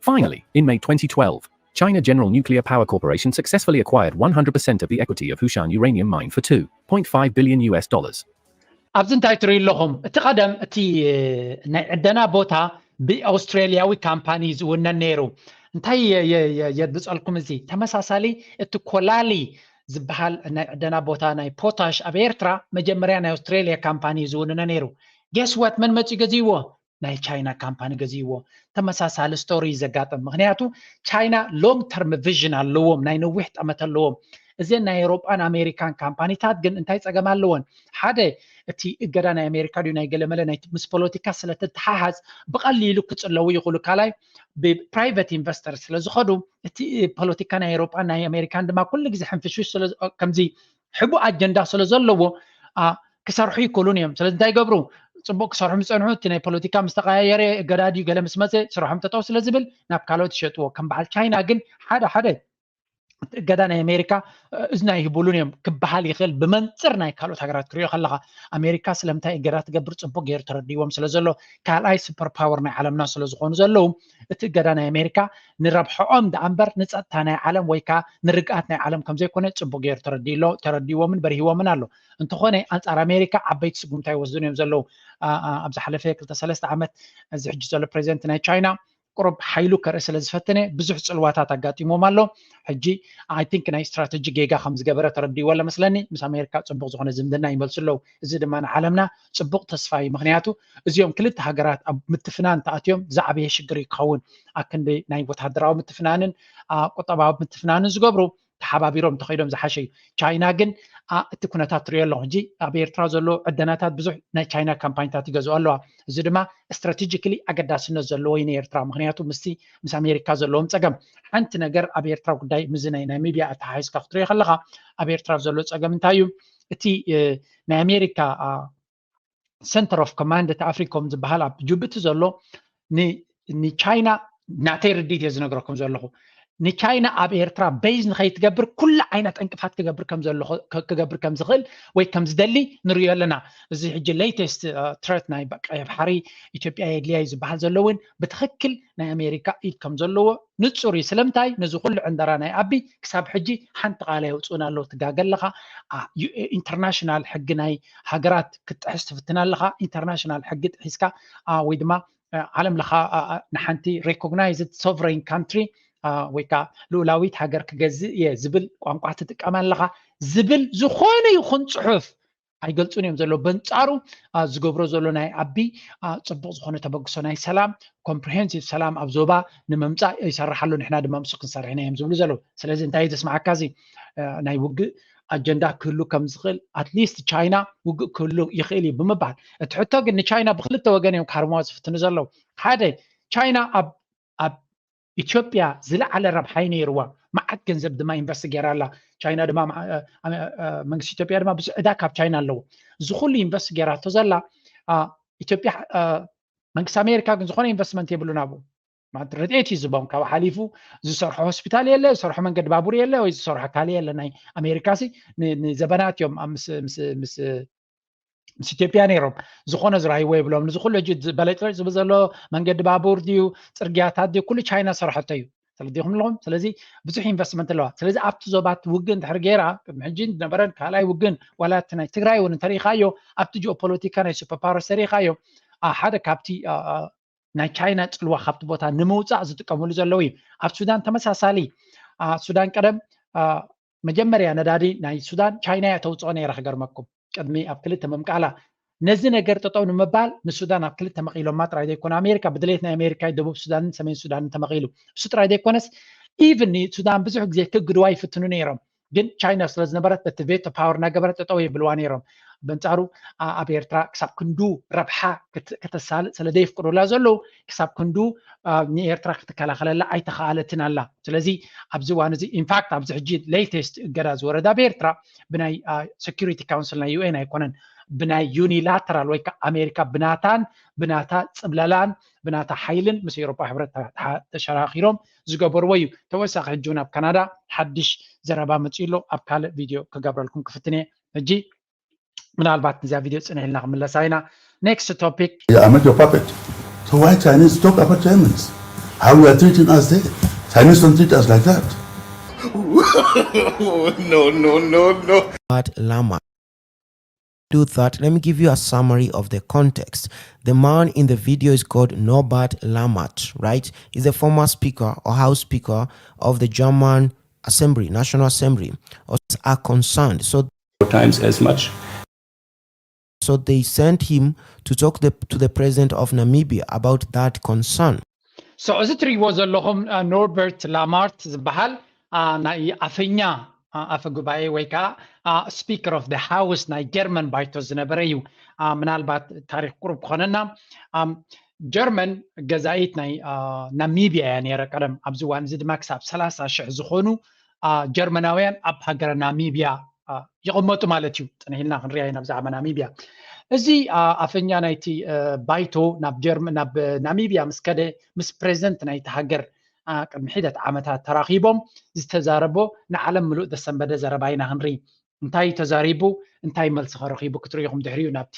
Finally, in May twenty twelve, China General Nuclear Power Corporation successfully acquired one hundred percent of the equity of Hushan uranium mine for two point five billion U S dollars. ኣብዚ እንታይ ትርእዩ ኣለኹም? እቲ ቀደም እቲ ናይ ዕደና ቦታ ብኣውስትራሊያዊ ካምፓኒ ዝውነን ነይሩ። እንታይ የብፀልኩም? እዚ ተመሳሳሊ እቲ ኮላሊ ዝበሃል ናይ ዕደና ቦታ ናይ ፖታሽ ኣብ ኤርትራ መጀመርያ ናይ ኣውስትራሊያ ካምፓኒ ዝውንነ ነይሩ። Guess what? መን መፂኡ ገዚእዎ? ናይ ቻይና ካምፓኒ ገዚእዎ። ተመሳሳሊ ስቶሪ ዘጋጥም። ምክንያቱ ቻይና ሎንግ ተርም ቪዥን ኣለዎም፣ ናይ ነዊሕ ጠመት ኣለዎም። እዘን ናይ ኤውሮጳን ኣሜሪካን ካምፓኒታት ግን እንታይ ጸገም ኣለወን? ሓደ እቲ እገዳ ናይ ኣሜሪካ ድዩ ናይ ገለመለ ናይ ምስ ፖለቲካ ስለተተሓሓዝ ብቐሊሉ ክጽለዉ ይኽእሉ። ካልኣይ ብፕራይቨት ኢንቨስተር ስለ ዝኸዱ እቲ ፖለቲካ ናይ ኤውሮጳን ናይ ኣሜሪካን ድማ ኩሉ ግዜ ሕንፍሽፍሽ ስለ ከምዚ ሕቡእ ኣጀንዳ ስለ ዘለዎ ክሰርሑ ይክእሉን እዮም። ስለዚ እንታይ ይገብሩ? ጽቡቅ ክሰርሑ ምስ ጸንሑ እቲ ናይ ፖለቲካ ምስ ተቀያየረ እገዳ ድዩ ገለ ምስ መጸ ስርሖም ጠጠው ስለ ዝብል ናብ ካልኦት ይሸጥዎ። ከም በዓል ቻይና ግን ሓደ ሓደ እቲ እገዳ ናይ ኣሜሪካ እዝና ይህብሉን እዮም ክበሃል ይኽእል። ብመንፅር ናይ ካልኦት ሃገራት ክሪኦ ከለካ ኣሜሪካ ስለምንታይ እገዳ ትገብር ፅቡቅ ገይሩ ተረዲዎም ስለ ዘሎ፣ ካልኣይ ሱፐር ፓወር ናይ ዓለምና ስለ ዝኾኑ ዘለዉ፣ እቲ እገዳ ናይ ኣሜሪካ ንረብሐኦም ደኣ እምበር ንፀጥታ ናይ ዓለም ወይ ከዓ ንርግኣት ናይ ዓለም ከምዘይኮነ ፅቡቅ ገይሩ ተረዲሎ ተረዲዎምን በርሂዎምን ኣሎ። እንተኾነ ኣንፃር ኣሜሪካ ዓበይቲ ስጉምታ ይወስዱን እዮም ዘለዉ። ኣብ ዝሓለፈ ክልተ ሰለስተ ዓመት እዚ ሕጂ ዘሎ ፕሬዚደንት ናይ ቻይና ቁሩብ ሓይሉ ከርኢ ስለ ዝፈተነ ብዙሕ ፅልዋታት ኣጋጢሞም ኣሎ። ሕጂ I think ናይ ስትራተጂ ጌጋ ከም ዝገበረ ተረዲዎ ኣሎ መስለኒ። ምስ ኣሜሪካ ፅቡቅ ዝኾነ ዝምድና ይመልሱ ኣለዉ። እዚ ድማ ንዓለምና ፅቡቅ ተስፋ እዩ። ምክንያቱ እዚኦም ክልተ ሃገራት ኣብ ምትፍናን ተኣትዮም ዝዓበየ ሽግር እዩ ክኸውን። ኣክንዲ ናይ ወታደራዊ ምትፍናንን ቁጠባዊ ምትፍናንን ዝገብሩ ተሓባቢሮም እንተኸይዶም ዝሓሸ እዩ። ቻይና ግን እቲ ኩነታት ትሪኦ ኣለኹ። ሕጂ ኣብ ኤርትራ ዘሎ ዕደናታት ብዙሕ ናይ ቻይና ካምፓኒታት ይገዝኦ ኣለዋ። እዚ ድማ ስትራቴጂካሊ ኣገዳስነት ዘለዎ እዩ ንኤርትራ። ምክንያቱ ምስቲ ምስ ኣሜሪካ ዘለዎም ፀገም ሓንቲ ነገር ኣብ ኤርትራ ጉዳይ ምዚ ናይ ናሚቢያ ኣተሓሒዝካ ክትሪኦ ከለካ ኣብ ኤርትራ ዘሎ ፀገም እንታይ እዩ? እቲ ናይ ኣሜሪካ ሰንተር ኦፍ ኮማንድ እቲ ኣፍሪኮም ዝበሃል ኣብ ጅቡቲ ዘሎ ንቻይና ናተይ ርድኢት እየ ዝነግረኩም ዘለኹ። ንቻይና ኣብ ኤርትራ ቤዝ ንኸይትገብር ኩሉ ዓይነት ዕንቅፋት ክገብር ከም ዝኽእል ወይ ከም ዝደሊ ንሪኦ ኣለና። እዚ ሕጂ ሌተስት ትረት ናይ ቀይሕ ባሕሪ ኢትዮጵያ የድልያ እዩ ዝበሃል ዘሎ እውን ብትኽክል ናይ ኣሜሪካ ኢድ ከም ዘለዎ ንፁር እዩ። ስለምንታይ ነዚ ኩሉ ዕንደራ ናይ ኣቢ ክሳብ ሕጂ ሓንቲ ቃል የውፅኡን ኣለዉ። ትጋገ ኣለኻ። ኢንተርናሽናል ሕጊ ናይ ሃገራት ክትጥሕስ ትፍትን ኣለኻ። ኢንተርናሽናል ሕጊ ጥሒስካ ወይ ድማ ዓለም ለኻ ንሓንቲ ሬኮግናይዝድ ሶቨሬን ካንትሪ ወይ ከዓ ልኡላዊት ሃገር ክገዝእ እየ ዝብል ቋንቋ ትጥቀም ኣለኻ ዝብል ዝኾነ ይኹን ፅሑፍ ኣይገልፁን እዮም ዘሎ። በንፃሩ ዝገብሮ ዘሎ ናይ ኣቢ ፅቡቅ ዝኾነ ተበግሶ ናይ ሰላም ኮምፕሪሄንሲቭ ሰላም ኣብ ዞባ ንምምፃእ ይሰርሕ ኣሎ። ንሕና ድማ ምስ ክንሰርሕ ኢና እዮም ዝብሉ ዘለዉ። ስለዚ እንታይ እዩ ዘስማዓካ? እዚ ናይ ውግእ ኣጀንዳ ክህሉ ከም ዝኽእል ኣትሊስት ቻይና ውግእ ክህሉ ይኽእል እዩ ብምባል እቲ ሕቶ ግን ንቻይና ብክልተ ወገን እዮም ክሃርምዋ ዝፍትኑ ዘለዉ። ሓደ ቻይና ኣብ ኣብ ኢትዮጵያ ዝለዓለ ረብሓ እዩ ነይርዋ። መዓት ገንዘብ ድማ ኢንቨስት ገይራ ኣላ። ቻይና ድማ መንግስቲ ኢትዮጵያ ድማ ብዙሕ ዕዳ ካብ ቻይና ኣለዎ። እዚ ኩሉ ኢንቨስት ገይራቶ ዘላ ኢትዮጵያ መንግስቲ ኣሜሪካ ግን ዝኾነ ኢንቨስትመንት የብሉን ኣብኡ። ማለት ረድኤት እዩ ዝቦም ካብ ሓሊፉ ዝሰርሖ ሆስፒታል የለ፣ ዝሰርሖ መንገዲ ባቡር የለ ወይ ዝሰርሖ ካሊ የለ። ናይ ኣሜሪካ ሲ ንዘበናት እዮም ምስ ምስ ኢትዮጵያ ነይሮም ዝኾነ ዝረሃይዎ የብሎም። ንዚ ኩሉ ሕጂ በለጭለጭ ዝብል ዘሎ መንገዲ ባቡር ድዩ ፅርግያታት ድዩ ኩሉ ቻይና ዝሰርሐቶ እዩ። ተረዲኹም ኣለኹም። ስለዚ ብዙሕ ኢንቨስትመንት ኣለዋ። ስለዚ ኣብቲ ዞባት ውግእ እንድሕር ገይራ ቅድሚ ሕጂ ዝነበረን ካልኣይ ውግእን ዋላ እቲ ናይ ትግራይ እውን እንተሪኢኻዮ ኣብቲ ጂኦፖለቲካ ናይ ሱፐር ፓወርስ ተሪኢኻዮ ሓደ ካብቲ ናይ ቻይና ፅልዋ ካብቲ ቦታ ንምውፃእ ዝጥቀምሉ ዘለዉ እዩ። ኣብ ሱዳን ተመሳሳሊ። ሱዳን ቀደም መጀመርያ ነዳዲ ናይ ሱዳን ቻይና እያ ተውፅኦ ነይራ ክገርመኩም ቅድሚ ኣብ ክልተ ምምቃላ። ነዚ ነገር ጠጠው ንምባል ንሱዳን ኣብ ክልተ መቒሎማ ጥራይ ዘይኮነ ኣሜሪካ ብድሌት ናይ ኣሜሪካ ደቡብ ሱዳንን ሰሜን ሱዳንን ተመቒሉ። እሱ ጥራይ ዘይኮነስ ኢቭን ንሱዳን ብዙሕ ግዜ ክግድዋ ይፍትኑ ነይሮም። ግን ቻይና ስለ ዝነበረት በቲ ቬቶ ፓወር እናገበረት ጠጠው የብልዋ ነይሮም። በንፃሩ ኣብ ኤርትራ ክሳብ ክንዱ ረብሓ ከተሳልጥ ስለ ዘየፍቅዱላ ዘለዉ ክሳብ ክንዱ ንኤርትራ ክትከላኸለላ ኣይተኸኣለትን ኣላ። ስለዚ ኣብዚ እዋን እዚ ኢንፋክት ኣብዚ ሕጂ ሌተስት እገዳ ዝወረዳ ኣብ ኤርትራ ብናይ ሴኩሪቲ ካውንስል ናይ ዩኤን ኣይኮነን ብናይ ዩኒላተራል ወይ ከዓ ኣሜሪካ ብናታን ብናታ ፅብለላን ብናታ ሓይልን ምስ ኤሮፓ ሕብረት ተሸራኪሮም ዝገበርዎ እዩ። ተወሳኺ ሕጂ እውን ኣብ ካናዳ ሓድሽ ዘረባ መፅኡ ኣሎ። ኣብ ካልእ ቪድዮ ክገብረልኩም ክፍትን እየ። ሕጂ ምናልባት ንዚኣ ቪድዮ ፅንሕ ኢልና ክምለሳ ኢና። Next topic. Yeah, I'm not your puppet. So why Chinese talk about Chinese? How you are treating us there? Chinese don't treat us like that. no, no, no, no. But Lama. Do that, let me give you a summary of the context. The man in the video is called Norbert Lammert, right? He's a former speaker or house speaker of the German assembly, National Assembly, or are concerned. So times as much. So they sent him to talk the, to the president of Namibia about that concern. So እዚ ትሪእዎ ዘለኹም ኖርበርት ላማርት ዝበሃል ናይ ኣፈኛ ኣፈ ጉባኤ ወይ ከዓ ስፒከር ኦፍ ሃውስ ናይ ጀርመን ባይቶ ዝነበረ እዩ። ምናልባት ታሪክ ቁሩብ ክኾነና ጀርመን ገዛኢት ናይ ናሚብያ እያ ነይረ ቀደም። ኣብዚ እዋን እዚ ድማ ክሳብ ሰላሳ ሽሕ ዝኾኑ ጀርመናውያን ኣብ ሃገረ ናሚብያ ይቕመጡ ማለት እዩ። ፅንሕ ኢልና ክንሪኣ ኢና ብዛዕባ ናሚብያ። እዚ ኣፈኛ ናይቲ ባይቶ ናብ ናሚብያ ምስ ከደ ምስ ፕሬዚደንት ናይቲ ሃገር ቅድሚ ሒደት ዓመታት ተራኺቦም ዝተዛረቦ ንዓለም ምሉእ ዘሰንበደ ዘረባ ኢና ክንርኢ። እንታይ ተዛሪቡ እንታይ መልሲ ከረኺቡ ክትርእኹም ድሕሪኡ ናብቲ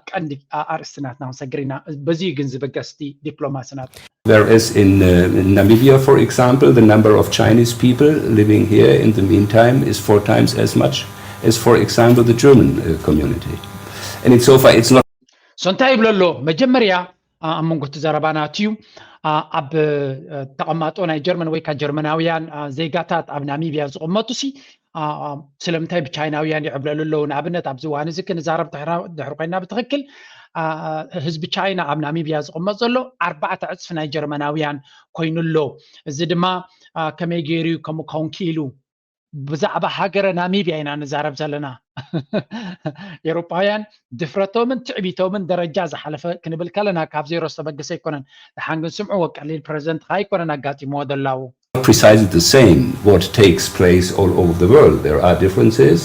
ቀንዲ ኣርእስቲ ናትና ክንሰግር ኢና። በዚ ግን ዝበገስ ዲፕሎማሲ ናት Whereas in, uh, in Namibia, for example, the number of Chinese people living here in the meantime is four times as much as, for example, the German uh, community. And it's so far, it's not so እንታይ ይብሎ ኣሎ? መጀመርያ ኣብ መንጎ እቲ ዘረባና ኣትዩ ኣብ ተቐማጦ ናይ ጀርመን ወይ ከዓ ጀርመናውያን ዜጋታት ኣብ ናሚብያ ዝቕመጡ ሲ ስለምንታይ ብቻይናውያን ይዕብለሉ ኣለዉ? ንኣብነት ኣብዚ እዋን እዚ ክንዛረብ ድሕሪ ኮይና ብትኽክል ህዝቢ ቻይና ኣብ ናሚብያ ዝቕመጥ ዘሎ ኣርባዕተ ዕፅፊ ናይ ጀርመናውያን ኮይኑ ኣሎ። እዚ ድማ ከመይ ገይሩ እዩ ከምኡ ክኸውን ክኢሉ? ብዛዕባ ሃገረ ናሚብያ ኢና ንዛረብ ዘለና። ኤውሮጳውያን ድፍረቶምን ትዕቢቶምን ደረጃ ዝሓለፈ ክንብል ከለና ካብ ዜሮ ዝተበገሰ ኣይኮነን። ደሓን ግን ስምዕዎ፣ ቀሊል ፕረዚደንት ከኣ ኣይኮነን ኣጋጢምዎ ዘሎ። Precisely the same what takes place all over the world. There are differences,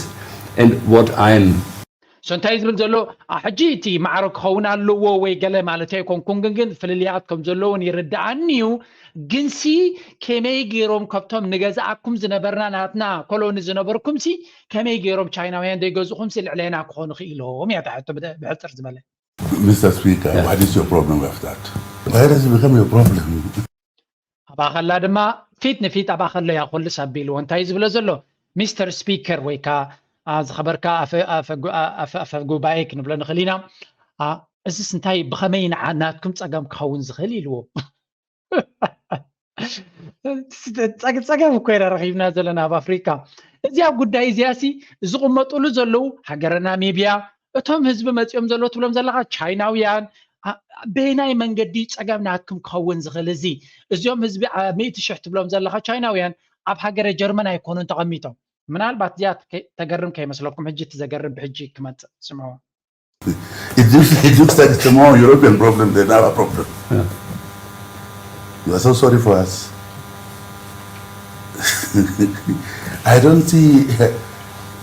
and what I'm so እንታይ ዝብል ዘሎ ሕጂ እቲ ማዕረ ክኸውን ኣለዎ ወይ ገለ ማለት ኣይኮንኩን፣ ግን ግን ፍልልያት ከም ዘለውን ይርድኣኒ እዩ። ግንሲ ከመይ ገይሮም ከብቶም ንገዛኣኩም ዝነበርና ናትና ኮሎኒ ዝነበርኩም ሲ ከመይ ገይሮም ቻይናውያን ዘይገዝኹም ሲ ልዕሌና ክኾኑ ክኢሎም እያ ታሕቶ ብሕፅር ዝበለ Mister Speaker, what is your problem with that? Why does it become your problem? ኣባኸላ ድማ ፊት ንፊት ኣባኸሎ እያ ኩልስ ኣቢልዎ እንታይ ዝብሎ ዘሎ ሚስተር ስፒከር ወይ ከዓ ዝኸበርካ ኣፈ ጉባኤ ክንብሎ ንኽእል ኢና። እዚስ እንታይ ብኸመይ ንዓ ናትኩም ፀገም ክኸውን ዝኽእል ኢልዎ። ፀገም እኮ ኢና ረኺብና ዘለና ኣብ ኣፍሪካ። እዚኣ ጉዳይ እዚኣ ሲ ዝቕመጡሉ ዘለዉ ሃገረ ናሚብያ እቶም ህዝቢ መፂኦም ዘለዉ ትብሎም ዘለካ ቻይናውያን በየናይ መንገዲ ፀገም ናትኩም ክኸውን ዝኽእል እዚ እዚኦም ህዝቢ ሚእቲ ሽሕ ትብሎም ዘለካ ቻይናውያን ኣብ ሃገረ ጀርመን ኣይኮኑን ተቐሚጦም። ምናልባት እዚኣ ተገርም ከይመስለኩም ሕጂ እቲ ዘገርም ብሕጂ ክመፅእ ስምዕዎ። It looks, it looks like it's a more European problem than our problem. Yeah. You are so sorry for us. I don't see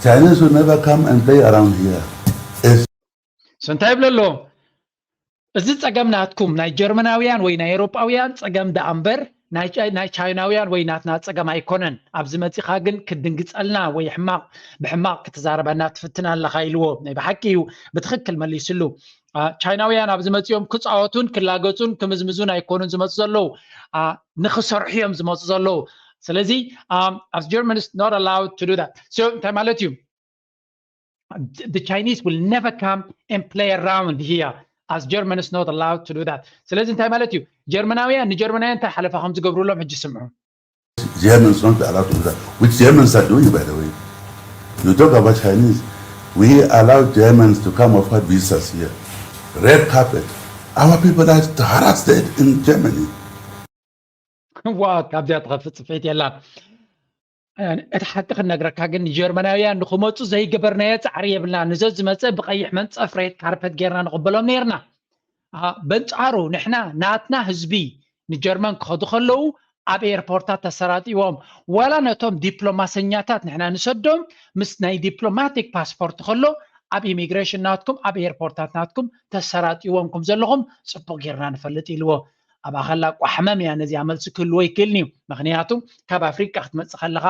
Chinese will never come and play around here. So እንታይ ይብሎ ኣሎ? እዚ ጸገም ናትኩም ናይ ጀርመናውያን ወይ ናይ ኤውሮጳውያን ጸገም ደኣ እምበር ናይ ቻይናውያን ወይ ናትና ጸገም ኣይኮነን። ኣብዚ መጺኻ ግን ክትድንግጸልና ወይ ሕማቕ ብሕማቕ ክትዛረበና ትፍትን ኣለኻ ኢልዎ። ናይ ብሓቂ እዩ፣ ብትኽክል መሊስሉ። ቻይናውያን ኣብዚ መጺኦም ክጻወቱን ክላገጹን ክምዝምዙን ኣይኮኑን ዝመጹ ዘለዉ፣ ንኽሰርሑ እዮም ዝመጹ ዘለዉ። ስለዚ as Germans not allowed to do that። So እንታይ ማለት እዩ? The Chinese will never come and play around here as Germans not allowed to do that። ስለዚ እንታይ ማለት እዩ? ጀርመናውያን ንጀርመናውያን እንታይ ሓለፋ ከም ዝገብሩሎም ሕጂ ስምዑ። Germans not allowed to do that. Which Germans are doing, by the way. You talk about Chinese. We allow Germans to come offer visas here. Red carpet. Our people are harassed in Germany. ዋ ካብዚኣ ትኸፍእ ጽፍዒት የላን። እቲ ሓቂ ክነግረካ ግን ንጀርመናውያን ንክመፁ ዘይገበርናዮ ፃዕሪ የብልና። ንዘ ዝመፀ ብቀይሕ መንፀፍ ሬድ ካርፐት ጌርና ንቕበሎም ነይርና። በንፃሩ ንሕና ናትና ህዝቢ ንጀርመን ክኸዱ ከለዉ ኣብ ኤርፖርታት ተሰራጢዎም ዋላ ነቶም ዲፕሎማሰኛታት ንሕና ንሰዶም ምስ ናይ ዲፕሎማቲክ ፓስፖርት ከሎ ኣብ ኢሚግሬሽን ናትኩም ኣብ ኤርፖርታት ናትኩም ተሰራጢዎም ከም ዘለኹም ፅቡቅ ጌርና ንፈልጥ ኢልዎ። ኣብ ኣኸላ ቋሕመም እያ ነዚኣ መልሲ ክህልዎ ይክእልኒ እዩ። ምክንያቱ ካብ ኣፍሪቃ ክትመፅእ ከለካ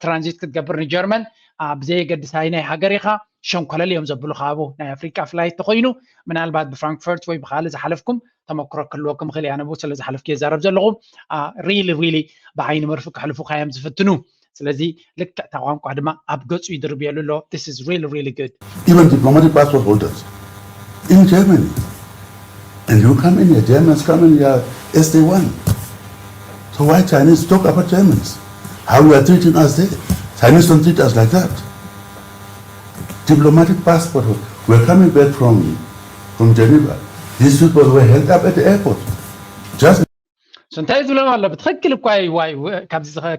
ትራንዚት ክትገብር ንጀርመን ብዘየገድስ ኣይናይ ሃገር ኢካ ሸንኮለል እዮም ዘብሉካ ኣብኡ ናይ ኣፍሪቃ ፍላይት ተኮይኑ ምናልባት ብፍራንክፈርት ወይ ብካልእ ዝሓለፍኩም ተመክሮ ክህልወኩም ይክእል እያ። ንብኡ ስለ ዝሓለፍኩ የዛረብ ዘለኹ ሪሊ ሪሊ ብዓይኒ መርፊ ከሕልፉካ እዮም ዝፍትኑ። ስለዚ ልክዕ እታ ቋንቋ ድማ ኣብ ገፁ ይድርብየሉ ኣሎ። This is really really good። Even diplomatic passport holders in Germany. And you come in here, Germans come in here as they want. So why Chinese talk about Germans? How you are treating us there? Chinese don't treat us like that. Diplomatic passport. We're coming back from from Geneva. These people were held up at the airport. Just እንታይ ዝብሎም ኣሎ ብትኽክል እኳ እዩ። ዋይ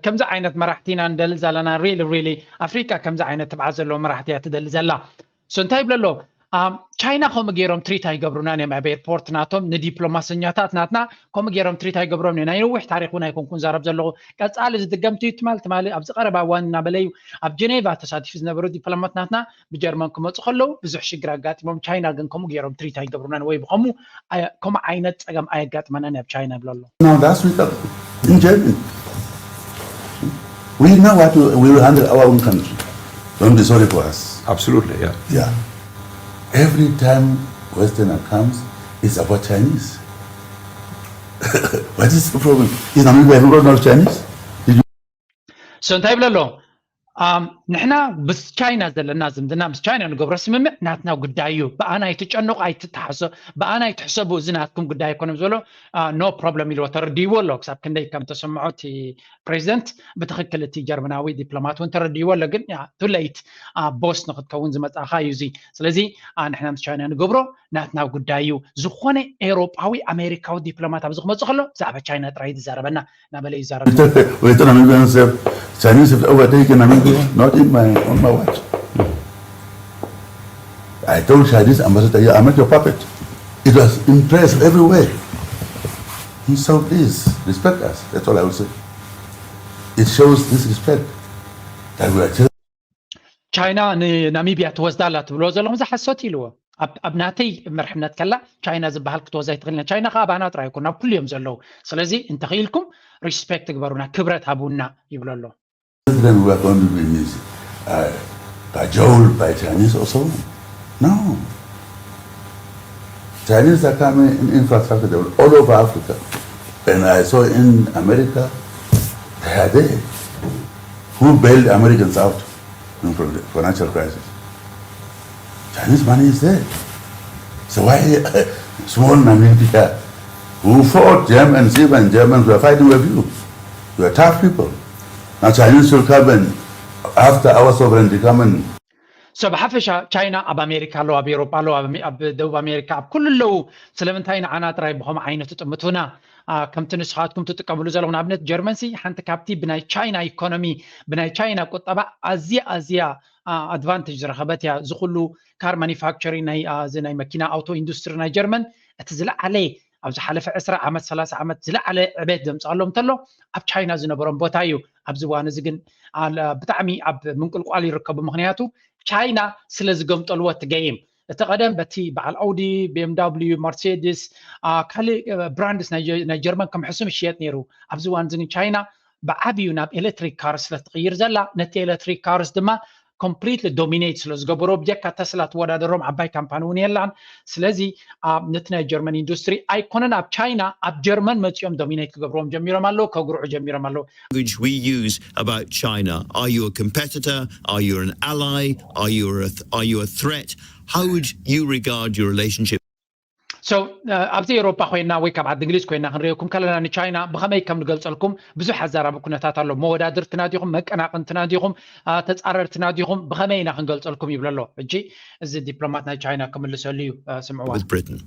ከምዚ ዓይነት መራሕቲ ኢና ንደሊ ዘለና። ሪሊ ሪሊ ኣፍሪቃ ከምዚ ዓይነት ትብዓት ዘለዎ መራሕቲ እያ ትደሊ ዘላ። So እንታይ ይብሎ ኣሎ? ቻይና ከምኡ ገይሮም ትሪት ኣይገብሩናን እዮም ኣብ ኤርፖርት ናቶም ንዲፕሎማሰኛታት ናትና። ከምኡ ገይሮም ትሪት ኣይገብሮም እዮም። ናይ ነዊሕ ታሪክ እውን ኣይኮንኩን ዛረብ ዘለኹ። ቀፃሊ ዝድገም ትዩ ትማል ትማሊ ኣብዚ ቀረባ እዋን እናበለ እዩ ኣብ ጀኔቫ ተሳቲፉ ዝነበሩ ዲፕሎማት ናትና ብጀርመን ክመፁ ከለዉ ብዙሕ ሽግር ኣጋጢሞም። ቻይና ግን ከምኡ ገይሮም ትሪት ኣይገብሩናን ወይ ብከምኡ ከምኡ ዓይነት ፀገም ኣየጋጥመናን ኣብ ቻይና ይብሎ ኣሎ። Now that's we talk in Germany. We know what we, we will handle our own country. Don't be sorry for us. Absolutely, yeah. Yeah. Every time Westerner comes, it's about Chinese. What is the problem? Is Namibia not Chinese? So እንታይ ይብለ ኣሎ? ንሕና ምስ ቻይና ዘለና ዝምድና ምስ ቻይና ንገብሮ ስምምዕ ናትና ጉዳይ እዩ። ብኣና ኣይትጨነቁ ኣይትተሓሰ ብኣና ኣይትሕሰቡ እዚ ናትኩም ጉዳይ ኣይኮነም ዝበሎ። No problem ኢልዎ ተረድይዎ ኣሎ። ክሳብ ክንደይ ከም ተሰምዖ እቲ ፕሬዚደንት ብትክክል እቲ ጀርመናዊ ዲፕሎማት እውን ተረድይዎ ኣሎ። ግን too late boss ንክትከውን ዝመፃእካ እዩ እዚ። ስለዚ ንሕና ምስ ቻይና ንገብሮ ናትና ጉዳይ እዩ። ዝኾነ ኤውሮጳዊ ኣሜሪካዊ ዲፕሎማት ኣብዚ ክመፅእ ከሎ ብዛዕባ ቻይና ጥራይ እዩ ዝዛረበና እናበለ ይዛረብ። Western Americans have Chinese have overtaken Namibia, not in my on my watch. I told Chinese ambassador, yeah, I'm not your puppet. It was in press everywhere. So please respect us. That's all I will say. It shows disrespect that we are just ቻይና ንናሚብያ ትወስዳ ኣላ ትብልዎ ዘለኹም እዚ ሓሶት ኢልዎ። ኣብ ናተይ መርሕነት ከላ ቻይና ዝበሃል ክትወዛ ኣይትኽእልና። ቻይና ከዓ ኣባና ጥራይ ኣይኮን ናብ ኩሉ እዮም ዘለዉ። ስለዚ እንተኽኢልኩም ሪስፔክት ግበሩና፣ ክብረት ሃቡና ይብሎ ኣሎ። President, we are going to be mis- uh, cajoled by Chinese or so. No. Chinese are coming in infrastructure all over Africa. And I saw in America, they are there. Who bailed Americans out from the financial crisis? Chinese money is there. So why uh, small Namibia, who fought Germans, even Germans were fighting with you? You are tough people. Now Chinese will come and after our sovereignty come and So ብሓፈሻ ቻይና ኣብ ኣሜሪካ ኣለዉ፣ ኣብ ኤውሮጳ ኣለዉ፣ ኣብ ደቡብ ኣሜሪካ ኣብ ኩሉ ኣለዉ። ስለምንታይ ንዓና ጥራይ ብኸም ዓይነት ጥምቱና? ከምቲ ንስኻትኩም ትጥቀምሉ ዘለኹም ንኣብነት ጀርመንሲ ሓንቲ ካብቲ ብናይ ቻይና ኢኮኖሚ ብናይ ቻይና ቁጠባ ኣዝያ ኣዝያ ኣድቫንቴጅ ዝረኸበት እያ። ዝኩሉ ካር ማኒፋክቸሪንግ ናይ መኪና ኣውቶ ኢንዱስትሪ ናይ ጀርመን እቲ ዝለዓለ ኣብ ዝሓለፈ ዕስራ ዓመት ሰላሳ ዓመት ዝለዓለ ዕቤት ዘምፅኣሎም እንተሎ ኣብ ቻይና ዝነበሮም ቦታ እዩ። ኣብዚ እዋን እዚ ግን ብጣዕሚ ኣብ ምንቁልቋል ይርከቡ። ምክንያቱ ቻይና ስለ ዝገምጠልዎ እቲ ገይም እቲ ቀደም በቲ በዓል ኣውዲ፣ ቢኤምዳብልዩ፣ መርሴዲስ፣ ካልእ ብራንድስ ናይ ጀርመን ከም ሕሱም ይሽየጥ ነይሩ። ኣብዚ እዋን እዚ ግን ቻይና ብዓብዩ ናብ ኤሌክትሪክ ካርስ ስለ ትቕይር ዘላ ነቲ ኤሌክትሪክ ካርስ ድማ ኮምፕሊትሊ ዶሚኔት ስለ ዝገበሮ ብጀካ ተስላ ትወዳደሮም ዓባይ ካምፓኒ እውን የላን። ስለዚ ነቲ ናይ ጀርመን ኢንዱስትሪ ኣይኮነን ኣብ ቻይና ኣብ ጀርመን መፂኦም ዶሚኔት ክገብርዎም ጀሚሮም ኣለዉ፣ ከጉርዑ ጀሚሮም ኣለዉ። Language we use about China? Are you a competitor? Are you an ally? Are you a, th- are you a threat? How would you regard your relationship? So ኣብዚ ኤውሮፓ ኮይና ወይ ካብ ዓዲ እንግሊዝ ኮይና ክንሪኦኩም ከለና ንቻይና ብኸመይ ከም ንገልፀልኩም ብዙሕ ኣዛራቢ ኩነታት ኣሎ። መወዳድርትና ዲኹም፣ መቀናቕንትና ዲኹም፣ ተፃረርትና ዲኹም፣ ብኸመይ ኢና ክንገልፀልኩም ይብሎ ኣሎ። ሕጂ እዚ ዲፕሎማት ናይ ቻይና ክምልሰሉ እዩ። ስምዕዋ። With Britain?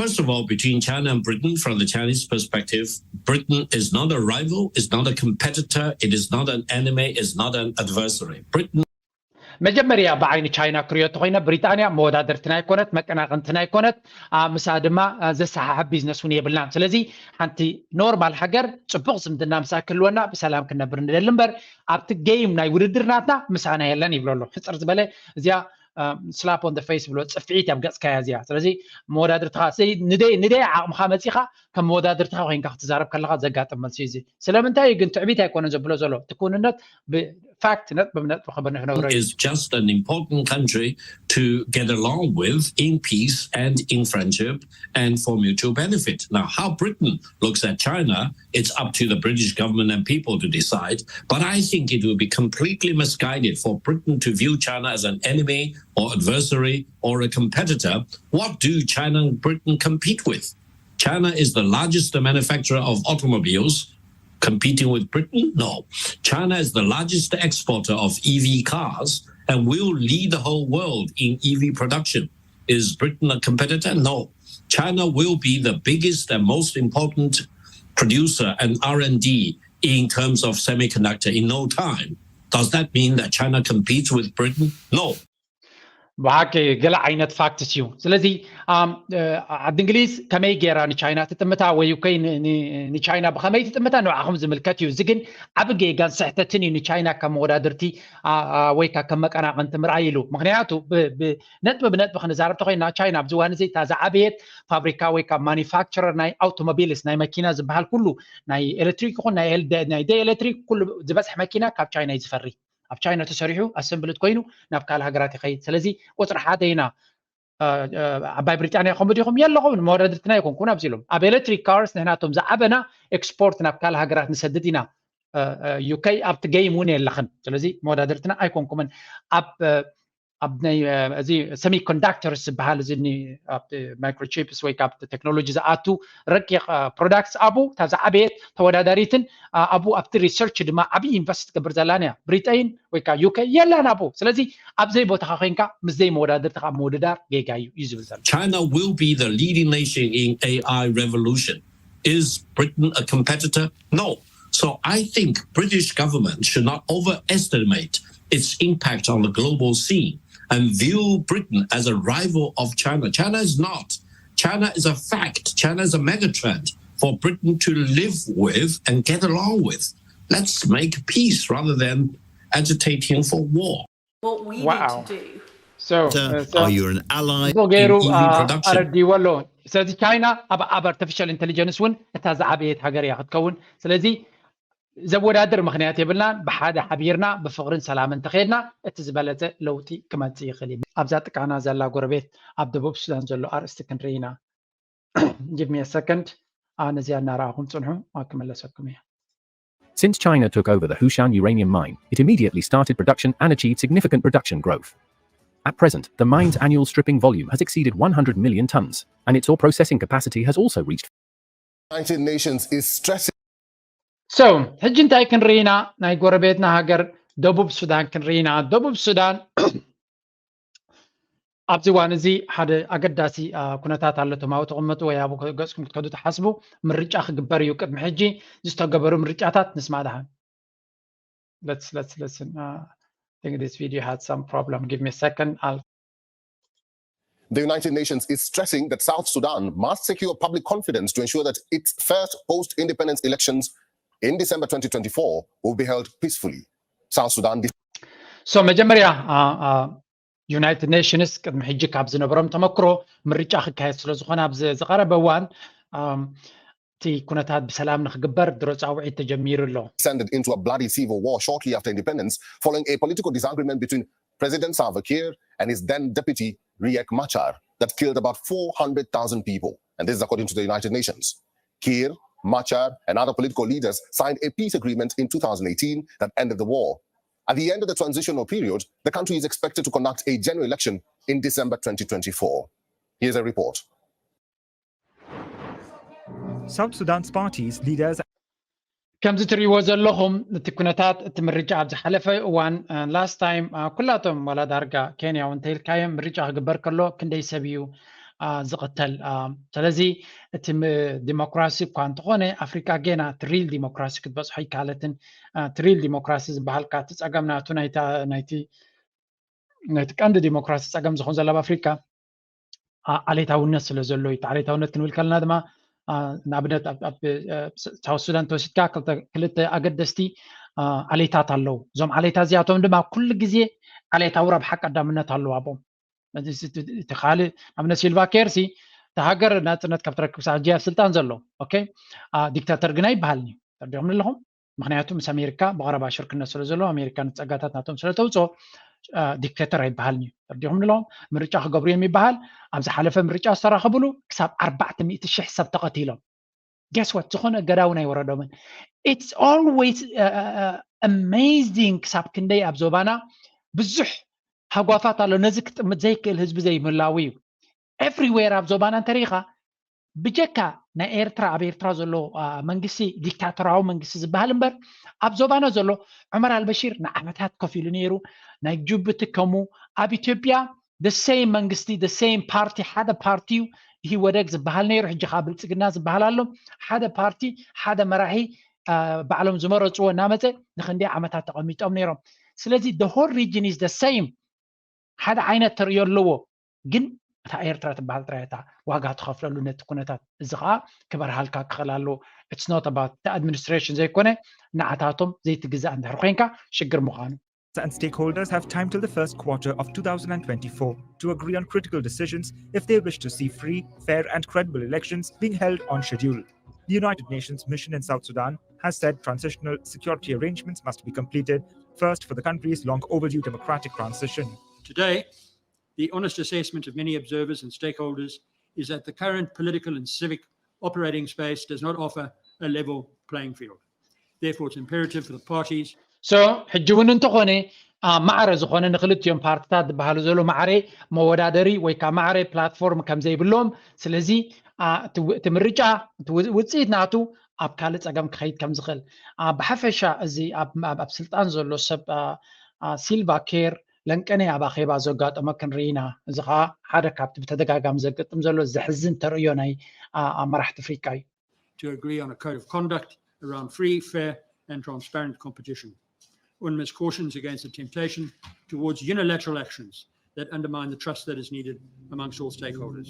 First of all, between China and Britain, from the Chinese perspective, Britain is not a rival, is not a competitor, it is not an enemy, is not an adversary. Britain መጀመርያ ብዓይኒ ቻይና ክሪኦ እንተኮይነ ብሪጣንያ መወዳደርትና ኣይኮነት፣ መቀናቅንትና ኣይኮነት፣ ምሳ ድማ ዘሰሓሕብ ቢዝነስ እውን የብልናን። ስለዚ ሓንቲ ኖርማል ሃገር ፅቡቅ ዝምድና ምሳ ክህልወና ብሰላም ክነብር ንደሊ እምበር ኣብቲ ጌም ናይ ውድድር ናትና ምሳና የለን ይብሎ ኣሎ። ሕፅር ዝበለ እዚኣ slap on the face ብሎ ፅፍዒት ኣብ ገፅካ እያ እዚኣ። ስለዚ መወዳድርትኻ ንደይ ዓቅምኻ መፂኻ ከም መወዳድርትኻ ኮይንካ ክትዛረብ ከለካ ዘጋጥም መልሲ እዚ። ስለምንታይ እዩ ግን ትዕቢት ኣይኮነን ዘብሎ ዘሎ እቲ ክውንነት ብፋክት ነጥቢ ብነጥቢ ክነብሮ እዩ። Is just an important country to get along with in peace and in friendship and for mutual benefit. Now, how Britain looks at China, it's up to the British government and people to decide. But I think it would be completely misguided for Britain to view China as an enemy or adversary or a competitor. What do China and Britain compete with? China is the largest manufacturer of automobiles. Competing with Britain? No. China is the largest exporter of E V cars and will lead the whole world in E V production. Is Britain a competitor? No. China will be the biggest and most important producer and R and D in terms of semiconductor in no time. Does that mean that China competes with Britain? No. ብሓቂ ገለ ዓይነት facts እዩ። ስለዚ ዓዲ እንግሊዝ ከመይ ገይራ ንቻይና ትጥምታ ወይ ዩከይ ንቻይና ብኸመይ ትጥምታ ንባዕኹም ዝምልከት እዩ። እዚ ግን ዓቢ ጌጋን ስሕተትን እዩ ንቻይና ከም መወዳድርቲ ወይ ከም መቀናቐንቲ ምርኣይ ኢሉ። ምክንያቱ ነጥቢ ብነጥቢ ክንዛረብ ተኮይና ቻይና ኣብዚ እዋን እዚ እታ ዝዓበየት ፋብሪካ ወይ ካብ ማኒፋክቸረር ናይ ኣውቶሞቢልስ ናይ መኪና ዝበሃል ኩሉ ናይ ኤሌክትሪክ ይኹን ናይ ደይ ኤሌክትሪክ ኩሉ ዝበዝሕ መኪና ካብ ቻይና እዩ ዝፈሪ። ኣብ ቻይና ተሰሪሑ ኣሰምብልት ኮይኑ ናብ ካልእ ሃገራት ይኸይድ። ስለዚ ቁፅሪ ሓደ ኢና። ዓባይ ብሪጣንያ ከምኡ ዲኹም? የለኹም፣ መወዳድርትና ኣይኮንኩን ኣብዚ ኢሎም። ኣብ ኤሌክትሪክ ካርስ ንሕናቶም ዝዓበና ኤክስፖርት ናብ ካልእ ሃገራት ንሰድድ ኢና። ዩከይ ኣብቲ ገይም እውን የለኽን። ስለዚ መወዳድርትና ኣይኮንኩምን። ኣብ ኣብ ናይ እዚ ሰሚኮንዳክተርስ ዝበሃል እዚ ማይክሮቺፕስ ወይ ካብ ቴክኖሎጂ ዝኣቱ ረቂቕ ፕሮዳክትስ ኣብኡ እታ ዝዓበየት ተወዳዳሪትን ኣብኡ ኣብቲ ሪሰርች ድማ ዓብዪ ኢንቨስት ትገብር ዘላን እያ። ብሪጠይን ወይ ከዓ ዩከይ የላን ኣብኡ። ስለዚ ኣብ ዘይ ቦታኻ ኮይንካ ምስ ዘይ መወዳድርትኻ ምውድዳር ጌጋ እዩ እዩ ዝብል ዘሎ። China will be the leading nation in A I revolution. Is Britain a competitor? No. So I think British government should not overestimate its impact on the global scene and view Britain as a rival of China. China is not. China is a fact. China is a megatrend for Britain to live with and get along with. Let's make peace rather than agitating for war. What we wow. need to do. So, uh, so are you an ally? ገይሩ ኣረዲዎ ኣሎ። ስለዚ ቻይና ኣብ ኣብ ኣርቲፊሻል ኢንቴሊጀንስ እውን እታ ዝዓበየት ሃገር እያ ክትከውን። ስለዚ ዘወዳድር ምክንያት የብልናን። ብሓደ ሓቢርና ብፍቕርን ሰላምን እንተኸድና እቲ ዝበለፀ ለውጢ ክመፅእ ይኽእል እዩ። ኣብዛ ጥቃና ዘላ ጎረቤት ኣብ ደቡብ ሱዳን ዘሎ ኣርእስቲ ክንርኢ ኢና። Give me a second. ነዚኣ እናረኣኹም ፅንሑ፣ ክመለሰኩም እየ። Since China took over the Hushan uranium mine, it immediately started production and achieved significant production growth. At present, the mine's annual stripping volume has exceeded one hundred million tons, and its ore processing capacity has also reached United Nations is stressing So ሕጂ እንታይ ክንርኢ ኢና? ናይ ጎረቤትና ሃገር ደቡብ ሱዳን ክንርኢ ኢና። ደቡብ ሱዳን ኣብዚ እዋን እዚ ሓደ ኣገዳሲ ኩነታት ኣሎ። ተማዊ ተቐመጡ ወይ ኣብ ገጽኩም ክትከዱ ትሓስቡ ምርጫ ክግበር እዩ። ቅድሚ ሕጂ ዝተገበሩ ምርጫታት ንስማ ደሓን። Let's let's listen. Uh, I think this video had some problem. Give me a second. I'll The United Nations is stressing that South Sudan must secure public confidence to ensure that its first post-independence elections in December twenty twenty-four will be held peacefully. South Sudan So መጀመርያ ዩናይትድ ኔሽንስ ቅድሚ ሕጂ ካብ ዝነበሮም ተመክሮ ምርጫ ክካየድ ስለ ዝኾነ ኣብዚ ዝቐረበ እዋን እቲ ኩነታት ብሰላም ንክግበር ድሮ ፃውዒት ተጀሚሩ ኣሎ። Descended into a bloody civil war shortly after independence following a political disagreement between President Salva Kiir and his then deputy Riek Machar that killed about four hundred thousand people. And this is according to the United Nations. Kiir, Machar, and other political leaders signed a peace agreement in two thousand eighteen that ended the war. At the end of the transitional period, the country is expected to conduct a general election in December twenty twenty-four. Here's a report. South Sudan's parties, leaders, ከምዚ ትሪእዎ ዘለኹም እቲ ኩነታት እቲ ምርጫ ኣብ ዝሓለፈ እዋን last time ኩላቶም ዋላ ዳርጋ ኬንያ እውን እንተኢልካዮም ምርጫ ክግበር ከሎ ክንደይ ሰብ እዩ ዝቕተል። ስለዚ እቲ ዲሞክራሲ እኳ እንተኾነ ኣፍሪቃ ገና እቲ ሪል ዲሞክራሲ ክትበፅሖ ይከኣለትን እቲ ሪል ዲሞክራሲ ዝበሃልካ እቲ ፀገም ናቱ ናይቲ ናይቲ ቀንዲ ዲሞክራሲ ፀገም ዝኾን ዘሎ ኣብ ኣፍሪካ ዓሌታውነት ስለ ዘሎ እዩ። ዓሌታውነት ክንብል ከለና ድማ ንኣብነት ሳውት ሱዳን ተወሲድካ ክልተ ኣገደስቲ ዓሌታት ኣለዉ። እዞም ዓሌታት እዚኣቶም ድማ ኩሉ ግዜ ዓሌታዊ ረብሓ ቀዳምነት ኣለዎ ኣብኦም። እቲ ካልእ ንኣብነት ሲልቫ ኬርሲ እቲ ሃገር ናፅነት ካብ ትረክብ ሳዕ ኣብ ስልጣን ዘሎ ኦኬ ዲክታተር ግና ይበሃል እዩ። ተረዲኹም ኣለኹም? ምክንያቱ ምስ ኣሜሪካ ብቐረባ ሽርክነት ስለ ዘለዎ ኣሜሪካ ንፀጋታት ናቶም ስለ ተውፅኦ ዲክቴተር ኣይበሃልን እዩ። ተረዲኹም ኣለኹም? ምርጫ ክገብሩ እዮም ይበሃል። ኣብ ዝሓለፈ ምርጫ ዝተራኸብሉ ክሳብ ኣርባዕተ ሚእቲ ሽሕ ሰብ ተቐቲሎም። Guess what? ዝኾነ እገዳ እውን ኣይወረዶምን። It's always amazing ክሳብ ክንደይ ኣብ ዞባና ብዙሕ ሃጓፋት ኣሎ ነዚ ክጥምት ዘይክእል ህዝቢ ዘይምህላዉ እዩ። Everywhere ኣብ ዞባና እንተሪኢኻ ብጀካ ናይ ኤርትራ ኣብ ኤርትራ ዘሎ መንግስቲ ዲክታቶራዊ መንግስቲ ዝበሃል እምበር ኣብ ዞባና ዘሎ ዑመር ኣልበሺር ንዓመታት ኮፍ ኢሉ ነይሩ። ናይ ጁብቲ ከሙ ኣብ ኢትዮጵያ the same መንግስቲ the same ፓርቲ ሓደ ፓርቲ እዩ ኢህወደግ ዝበሃል ነይሩ። ሕጂ ከዓ ብልፅግና ዝበሃል ኣሎ። ሓደ ፓርቲ ሓደ መራሒ ባዕሎም ዝመረፅዎ እናመፀ ንክንደይ ዓመታት ተቐሚጦም ነይሮም። ስለዚ the whole region is the same። ሓደ ዓይነት ተርእዮ ኣለዎ። ግን እታ ኤርትራ ትበሃል ጥራይ እታ ዋጋ ትኸፍለሉ ነቲ ኩነታት። እዚ ከዓ ክበርሃልካ ክኽእል ኣለዎ። It's not about the administration ዘይኮነ ንዓታቶም ዘይትግዛእ እንድሕር ኮይንካ ሽግር ምዃኑ። And stakeholders have time till the first quarter of two thousand twenty-four to agree on critical decisions if they wish to see free, fair, and credible elections being held on schedule. The United Nations mission in South Sudan has said transitional security arrangements must be completed first for the country's long overdue democratic transition. Today, the honest assessment of many observers and stakeholders is that the current political and civic operating space does not offer a level playing field. Therefore, it's imperative for the parties So ሕጂ እውን እንተኾነ ማዕረ ዝኾነ ንክልቲኦም ፓርትታት ዝበሃሉ ዘሎ ማዕረ መወዳደሪ ወይ ከዓ ማዕረ ፕላትፎርም ከም ዘይብሎም፣ ስለዚ እቲ ምርጫ ውፅኢት ናቱ ኣብ ካልእ ፀገም ክኸይድ ከም ዝኽእል ብሓፈሻ እዚ ኣብ ስልጣን ዘሎ ሰብ ሲልቫ ኬር ለንቀነ ኣብ ኣኼባ ዘጋጠመ ክንርኢ ኢና። እዚ ከዓ ሓደ ካብቲ ብተደጋጋሚ ዘጋጥም ዘሎ ዘሕዝን ተርእዮ ናይ መራሕቲ ኣፍሪቃ እዩ። to agree on a code of conduct around free, fair, and transparent competition. UNMISS cautions against the temptation towards unilateral actions that undermine the trust that is needed amongst all stakeholders.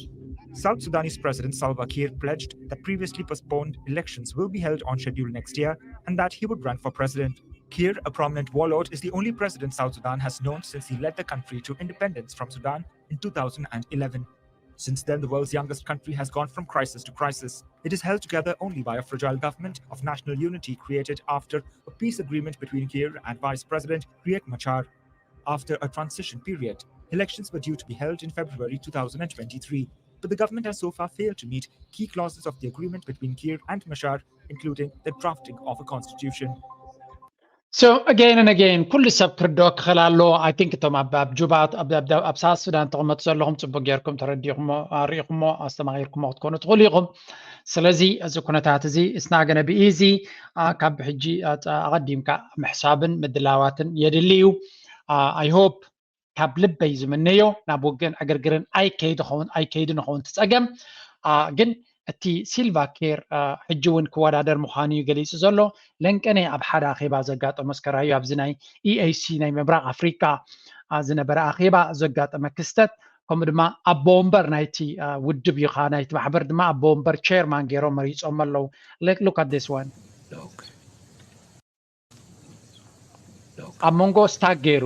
South Sudanese President Salva Kiir pledged that previously postponed elections will be held on schedule next year and that he would run for president. Kiir, a prominent warlord, is the only president South Sudan has known since he led the country to independence from Sudan in two thousand eleven. Since then, the world's youngest country has gone from crisis to crisis. It is held together only by a fragile government of national unity created after a peace agreement between Kiir and Vice President Riek Machar. After a transition period, elections were due to be held in February two thousand twenty-three, but the government has so far failed to meet key clauses of the agreement between Kiir and Machar, including the drafting of a constitution. So again and again ኩሉ ሰብ ክርድኦ ክኽእል ኣለዎ። I think እቶም ኣብ ኣብ ጁባ ኣብ ኣብ ኣብ ሳውት ሱዳን ተቐመጡ ዘለኹም ጽቡቅ ጌርኩም ተረዲኹሞ ሪኢኹሞ ኣስተማቒርኩሞ ክትኮኑ ትኽእሉ ኢኹም። ስለዚ እዚ ኩነታት እዚ it's not gonna be easy። ካብ ሕጂ ኣቐዲምካ ምሕሳብን ምድላዋትን የድሊ እዩ። I hope ካብ ልበይ ዝምነዮ ናብ ውግእን ዕግርግርን ኣይከይድ ኸውን ኣይከይድ ንኸውን ትጸገም ግን እቲ ሲልቫ ኬር ሕጂ እውን ክወዳደር ምዃኑ እዩ ገሊጹ ዘሎ። ለንቀነ ኣብ ሓደ ኣኼባ ዘጋጠሞ እስከራዩ ኣብዚ ናይ ኢኤሲ ናይ ምብራቕ ኣፍሪካ ዝነበረ ኣኼባ ዘጋጠመ ክስተት ከምኡ ድማ ኣቦ ወንበር ናይቲ ውድብ እዩ ከዓ ናይቲ ማሕበር ድማ ኣቦ ወንበር ቸርማን ገይሮም መሪፆም ኣለዉ። Look at this one. ኣብ መንጎ ስታክ ገይሩ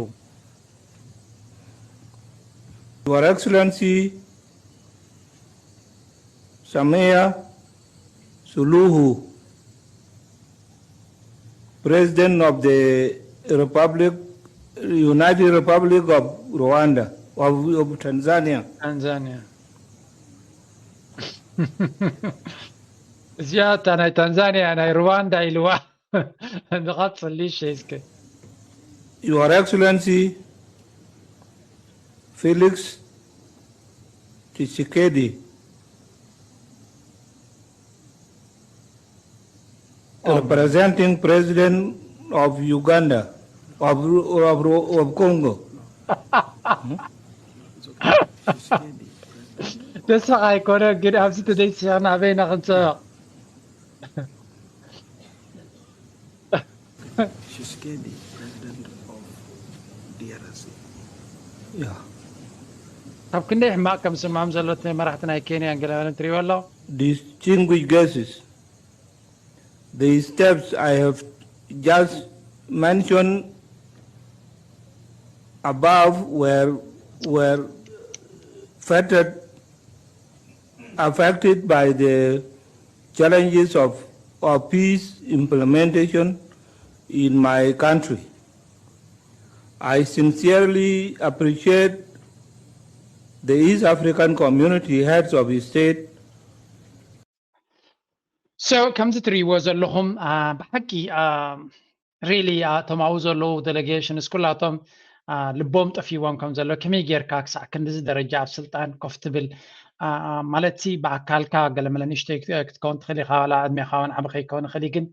Your Excellency Samia Suluhu, President of the Republic, United Republic of Rwanda, of, of Tanzania. ታንዛኒያ እዚኣ እታ ናይ ታንዛኒያ ናይ ሩዋንዳ ኢልዋ ንቐጽል ሊሸ እስከ Your Excellency Felix Tshisekedi, representing President of Uganda, of, of, of Congo. ደስኻ ኣይኮነ ግን ኣብዚ ተደይስሕና ኣበይና ክንፅቕ Tshisekedi, president of D R C. Yeah. ካብ ክንደይ ሕማቕ ከም ስምዖም ዘሎ እቲ መራሕቲ ናይ ኬንያን ገለመለን ትሪእዎ ኣሎ Distinguished guests, the steps I have just mentioned above were, were fettered, affected by the challenges of, of peace implementation in my country. I sincerely appreciate the East African Community Heads of State So ከምዚ ትርእይዎ ዘለኹም ብሓቂ really እቶም ኣብኡ ዘለዉ delegations ኩላቶም ልቦም ጠፊዎም ከም ዘሎ ከመይ ጌርካ ክሳዕ ክንድዚ ደረጃ ኣብ ስልጣን ኮፍ ትብል ማለት ሲ ብኣካልካ ገለመለ ንእሽተይ ክትከውን ትኽእል ኢኻ ዋላ ዕድሜኻ እውን ዓቢ ከይከውን ይኽእል ግን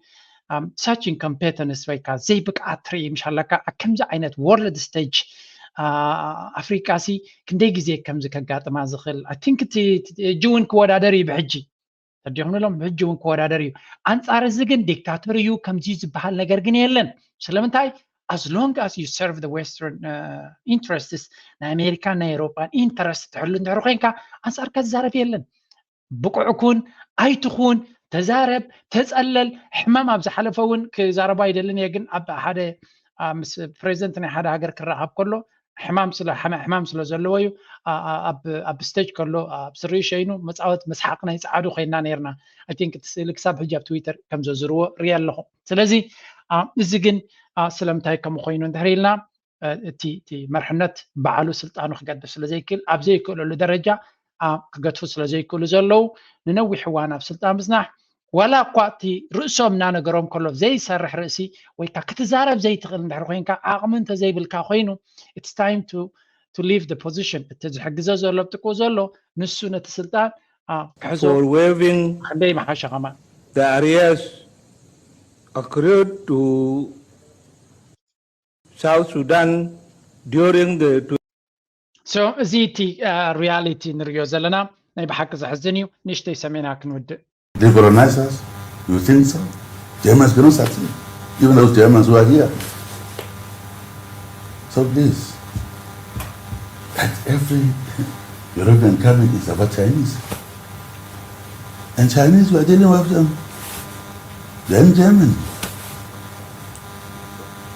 such incompetence ወይ ከዓ ዘይብቅዓት ትርኢ ምሽ ኣለካ ኣብ ከምዚ ዓይነት world stage ኣፍሪቃ ሲ ክንደይ ግዜ ከምዚ ከጋጥማ ዝኽእል I think እቲ ሕጂ እውን ክወዳደር እዩ ብሕጂ ተዲኹም ንሎም ሕጂ እውን ክወዳደር እዩ ኣንጻር እዚ ግን ዲክታተር እዩ ከምዚ ዝበሃል ነገር ግን የለን ስለምንታይ as long as you serve the western uh, interests ናይ ኣሜሪካን ናይ ኤሮፓን ኢንተረስት ትሕሉ እንድሕር ኮይንካ ኣንጻርካ ዝዛረብ የለን። ብቁዕ ኩን ኣይትኹን፣ ተዛረብ፣ ተጸለል። ሕማም ኣብ ዝሓለፈ እውን ክዛረቡ ኣይደልን እየ፣ ግን ኣብ ሓደ ምስ ፕሬዚደንት ናይ ሓደ ሃገር ክራኸብ ከሎ ሕማም ስለ ሕማም ስለ ዘለዎ እዩ። ኣብ ስቴጅ ከሎ ኣብ ስሪ ሸይኑ መፃወት መስሓቅ ናይ ፀዓዱ ኮይና ነርና። ኣይ ቲንክ እቲ ስእሊ ክሳብ ሕጂ ኣብ ትዊተር ከም ዘዝርዎ ሪኢ ኣለኹ። ስለዚ እዚ ግን ስለምንታይ ከም ኮይኑ እንድሕር ኢልና እቲ መርሕነት ባዕሉ ስልጣኑ ክገድፍ ስለዘይክእል ኣብ ዘይክእለሉ ደረጃ ክገድፉ ስለዘይክእሉ ዘለዉ ንነዊሕ እዋን ኣብ ስልጣን ምዝናሕ ዋላ እኳ እቲ ርእሶም እናነገሮም ከሎ ዘይሰርሕ ርእሲ ወይ ከዓ ክትዛረብ ዘይትኽእል እንድሕር ኮይንካ ዓቕሚ እንተዘይብልካ ኮይኑ it's time to to leave the position። እቲ ዝሕግዞ ዘሎ ብጥቅኡ ዘሎ ንሱ ነቲ ስልጣን ክሕዞ for waiving ክንደይ መሓሻ ከማን the arrears accrued to South Sudan during the so እዚ እቲ reality ንሪኦ ዘለና ናይ ብሓቂ ዘሕዝን እዩ። ንእሽተይ ሰሜና ክንውድእ Do you colonize us? You think so? Germans cannot succeed, even those Germans who are here. So please, at every European coming is about Chinese. And Chinese, we are dealing with them. Then German.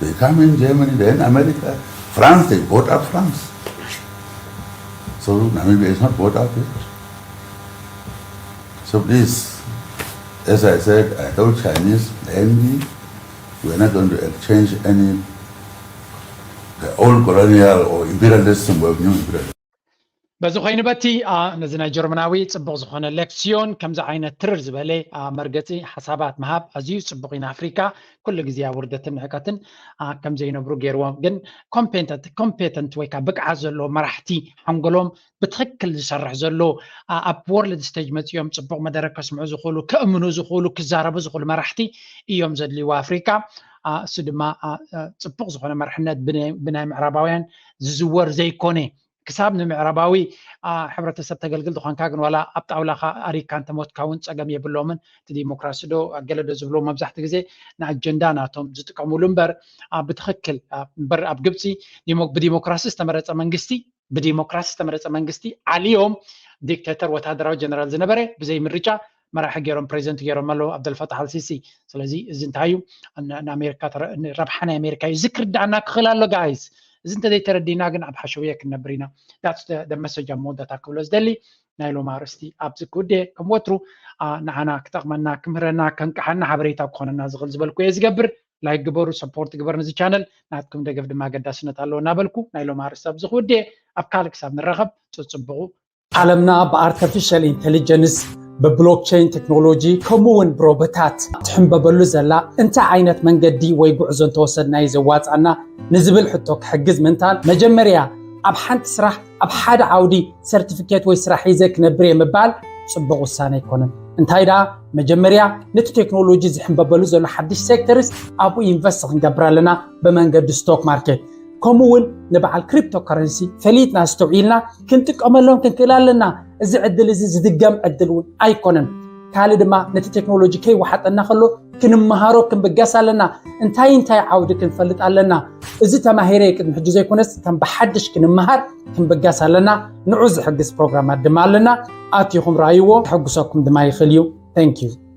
They come in Germany, then America, France, they bought up France. So Namibia is not bought up yet. So please, as I said, I told Chinese plainly, we're not going to exchange any the old colonial or imperialism with new imperialism. በዚ ኮይኑ በቲ ነዚ ናይ ጀርመናዊ ፅቡቕ ዝኾነ ሌክሲዮን ከምዚ ዓይነት ትርር ዝበለ መርገፂ ሓሳባት ምሃብ ኣዝዩ ፅቡቕ እዩ። ንኣፍሪካ ኩሉ ግዜ ኣብ ውርደትን ንዕቀትን ከም ዘይነብሩ ገይርዎም። ግን ኮምፔተንት ወይ ከዓ ብቅዓት ዘለዎ መራሕቲ ሓንጎሎም ብትክክል ዝሰርሕ ዘሎ ኣብ ወርልድ ስቴጅ መፂኦም ፅቡቕ መደረ ከስምዑ ዝኽእሉ ከእምኑ ዝኽእሉ ክዛረቡ ዝኽእሉ መራሕቲ እዮም ዘድልይዎ ኣፍሪካ። እሱ ድማ ፅቡቕ ዝኾነ መርሕነት ብናይ ምዕራባውያን ዝዝወር ዘይኮነ ክሳብ ንምዕራባዊ ሕብረተሰብ ተገልግል ዝኾንካ ግን ዋላ ኣብ ጣውላኻ ኣሪካ እንተሞትካ እውን ፀገም የብሎምን። እቲ ዲሞክራሲ ዶ ገለ ዶ ዝብሎ መብዛሕቲ ግዜ ንኣጀንዳ ናቶም ዝጥቀሙሉ እምበር ብትኽክል እምበር ኣብ ግብፂ ብዲሞክራሲ ዝተመረፀ መንግስቲ ብዲሞክራሲ ዝተመረፀ መንግስቲ ዓልዮም ዲክቴተር ወታደራዊ ጀነራል ዝነበረ ብዘይ ምርጫ መራሒ ገይሮም ፕሬዚደንት ገይሮም ኣለዉ ኣብደልፈታሕ ኣልሲሲ። ስለዚ እዚ እንታይ እዩ ንኣሜሪካ ረብሓ ናይ ኣሜሪካ እዩ። እዚ ክርዳእና ክኽእል ኣሎ ጋይስ። እዚ እንተዘይተረዲና ግን ኣብ ሓሸውየ ክንነብር ኢና። ዳትስ መሰጅ ኣብ መወዳእታ ክብሎ ዝደሊ ናይ ሎም ኣርእስቲ ኣብዚ ክውደ ከም ወትሩ ንዓና ክጠቕመና ክምህረና ከንቅሓና ሓበሬታ ክኾነና ዝኽእል ዝበልኩ እየ ዝገብር። ላይክ ግበሩ፣ ሰፖርት ግበር ነዚ ቻነል። ናትኩም ደገፍ ድማ ኣገዳስነት ኣለዎ እናበልኩ ናይ ሎም ኣርእስቲ ኣብዚ ክውደ። ኣብ ካልእ ክሳብ ንራኸብ ጽጽብቑ። ዓለምና ብኣርተፊሻል ኢንቴሊጀንስ ብብሎክቸይን ቴክኖሎጂ ከምኡ እውን ብሮቦታት ትሕንበበሉ ዘላ እንታይ ዓይነት መንገዲ ወይ ጉዕዞ እንተወሰድና እዩ ዘዋፅኣና ንዝብል ሕቶ ክሕግዝ ምእንታን መጀመርያ ኣብ ሓንቲ ስራሕ ኣብ ሓደ ዓውዲ ሰርቲፊኬት ወይ ስራሕ ሒዘ ክነብር እየ ምባል ፅቡቕ ውሳነ ኣይኮነን። እንታይ ደኣ መጀመርያ ነቲ ቴክኖሎጂ ዝሕንበበሉ ዘሎ ሓድሽ ሴክተርስ ኣብኡ ኢንቨስት ክንገብር ኣለና ብመንገዲ ስቶክ ማርኬት። ከምኡ እውን ንበዓል ክሪፕቶ ከረንሲ ፈሊጥና ኣስተውዒልና ክንጥቀመሎም ክንክእል ኣለና። እዚ ዕድል እዚ ዝድገም ዕድል እውን ኣይኮነን። ካልእ ድማ ነቲ ቴክኖሎጂ ከይወሓጠና ከሎ ክንመሃሮ ክንብገስ ኣለና። እንታይ እንታይ ዓውዲ ክንፈልጥ ኣለና። እዚ ተማሂረ ቅድሚ ሕጂ ዘይኮነስ ከም ብሓድሽ ክንመሃር ክንብገስ ኣለና። ንዑ ዝሕግዝ ፕሮግራማት ድማ ኣለና። ኣቲኹም ረኣይዎ፣ ክሕጉሰኩም ድማ ይኽእል እዩ። Thank you።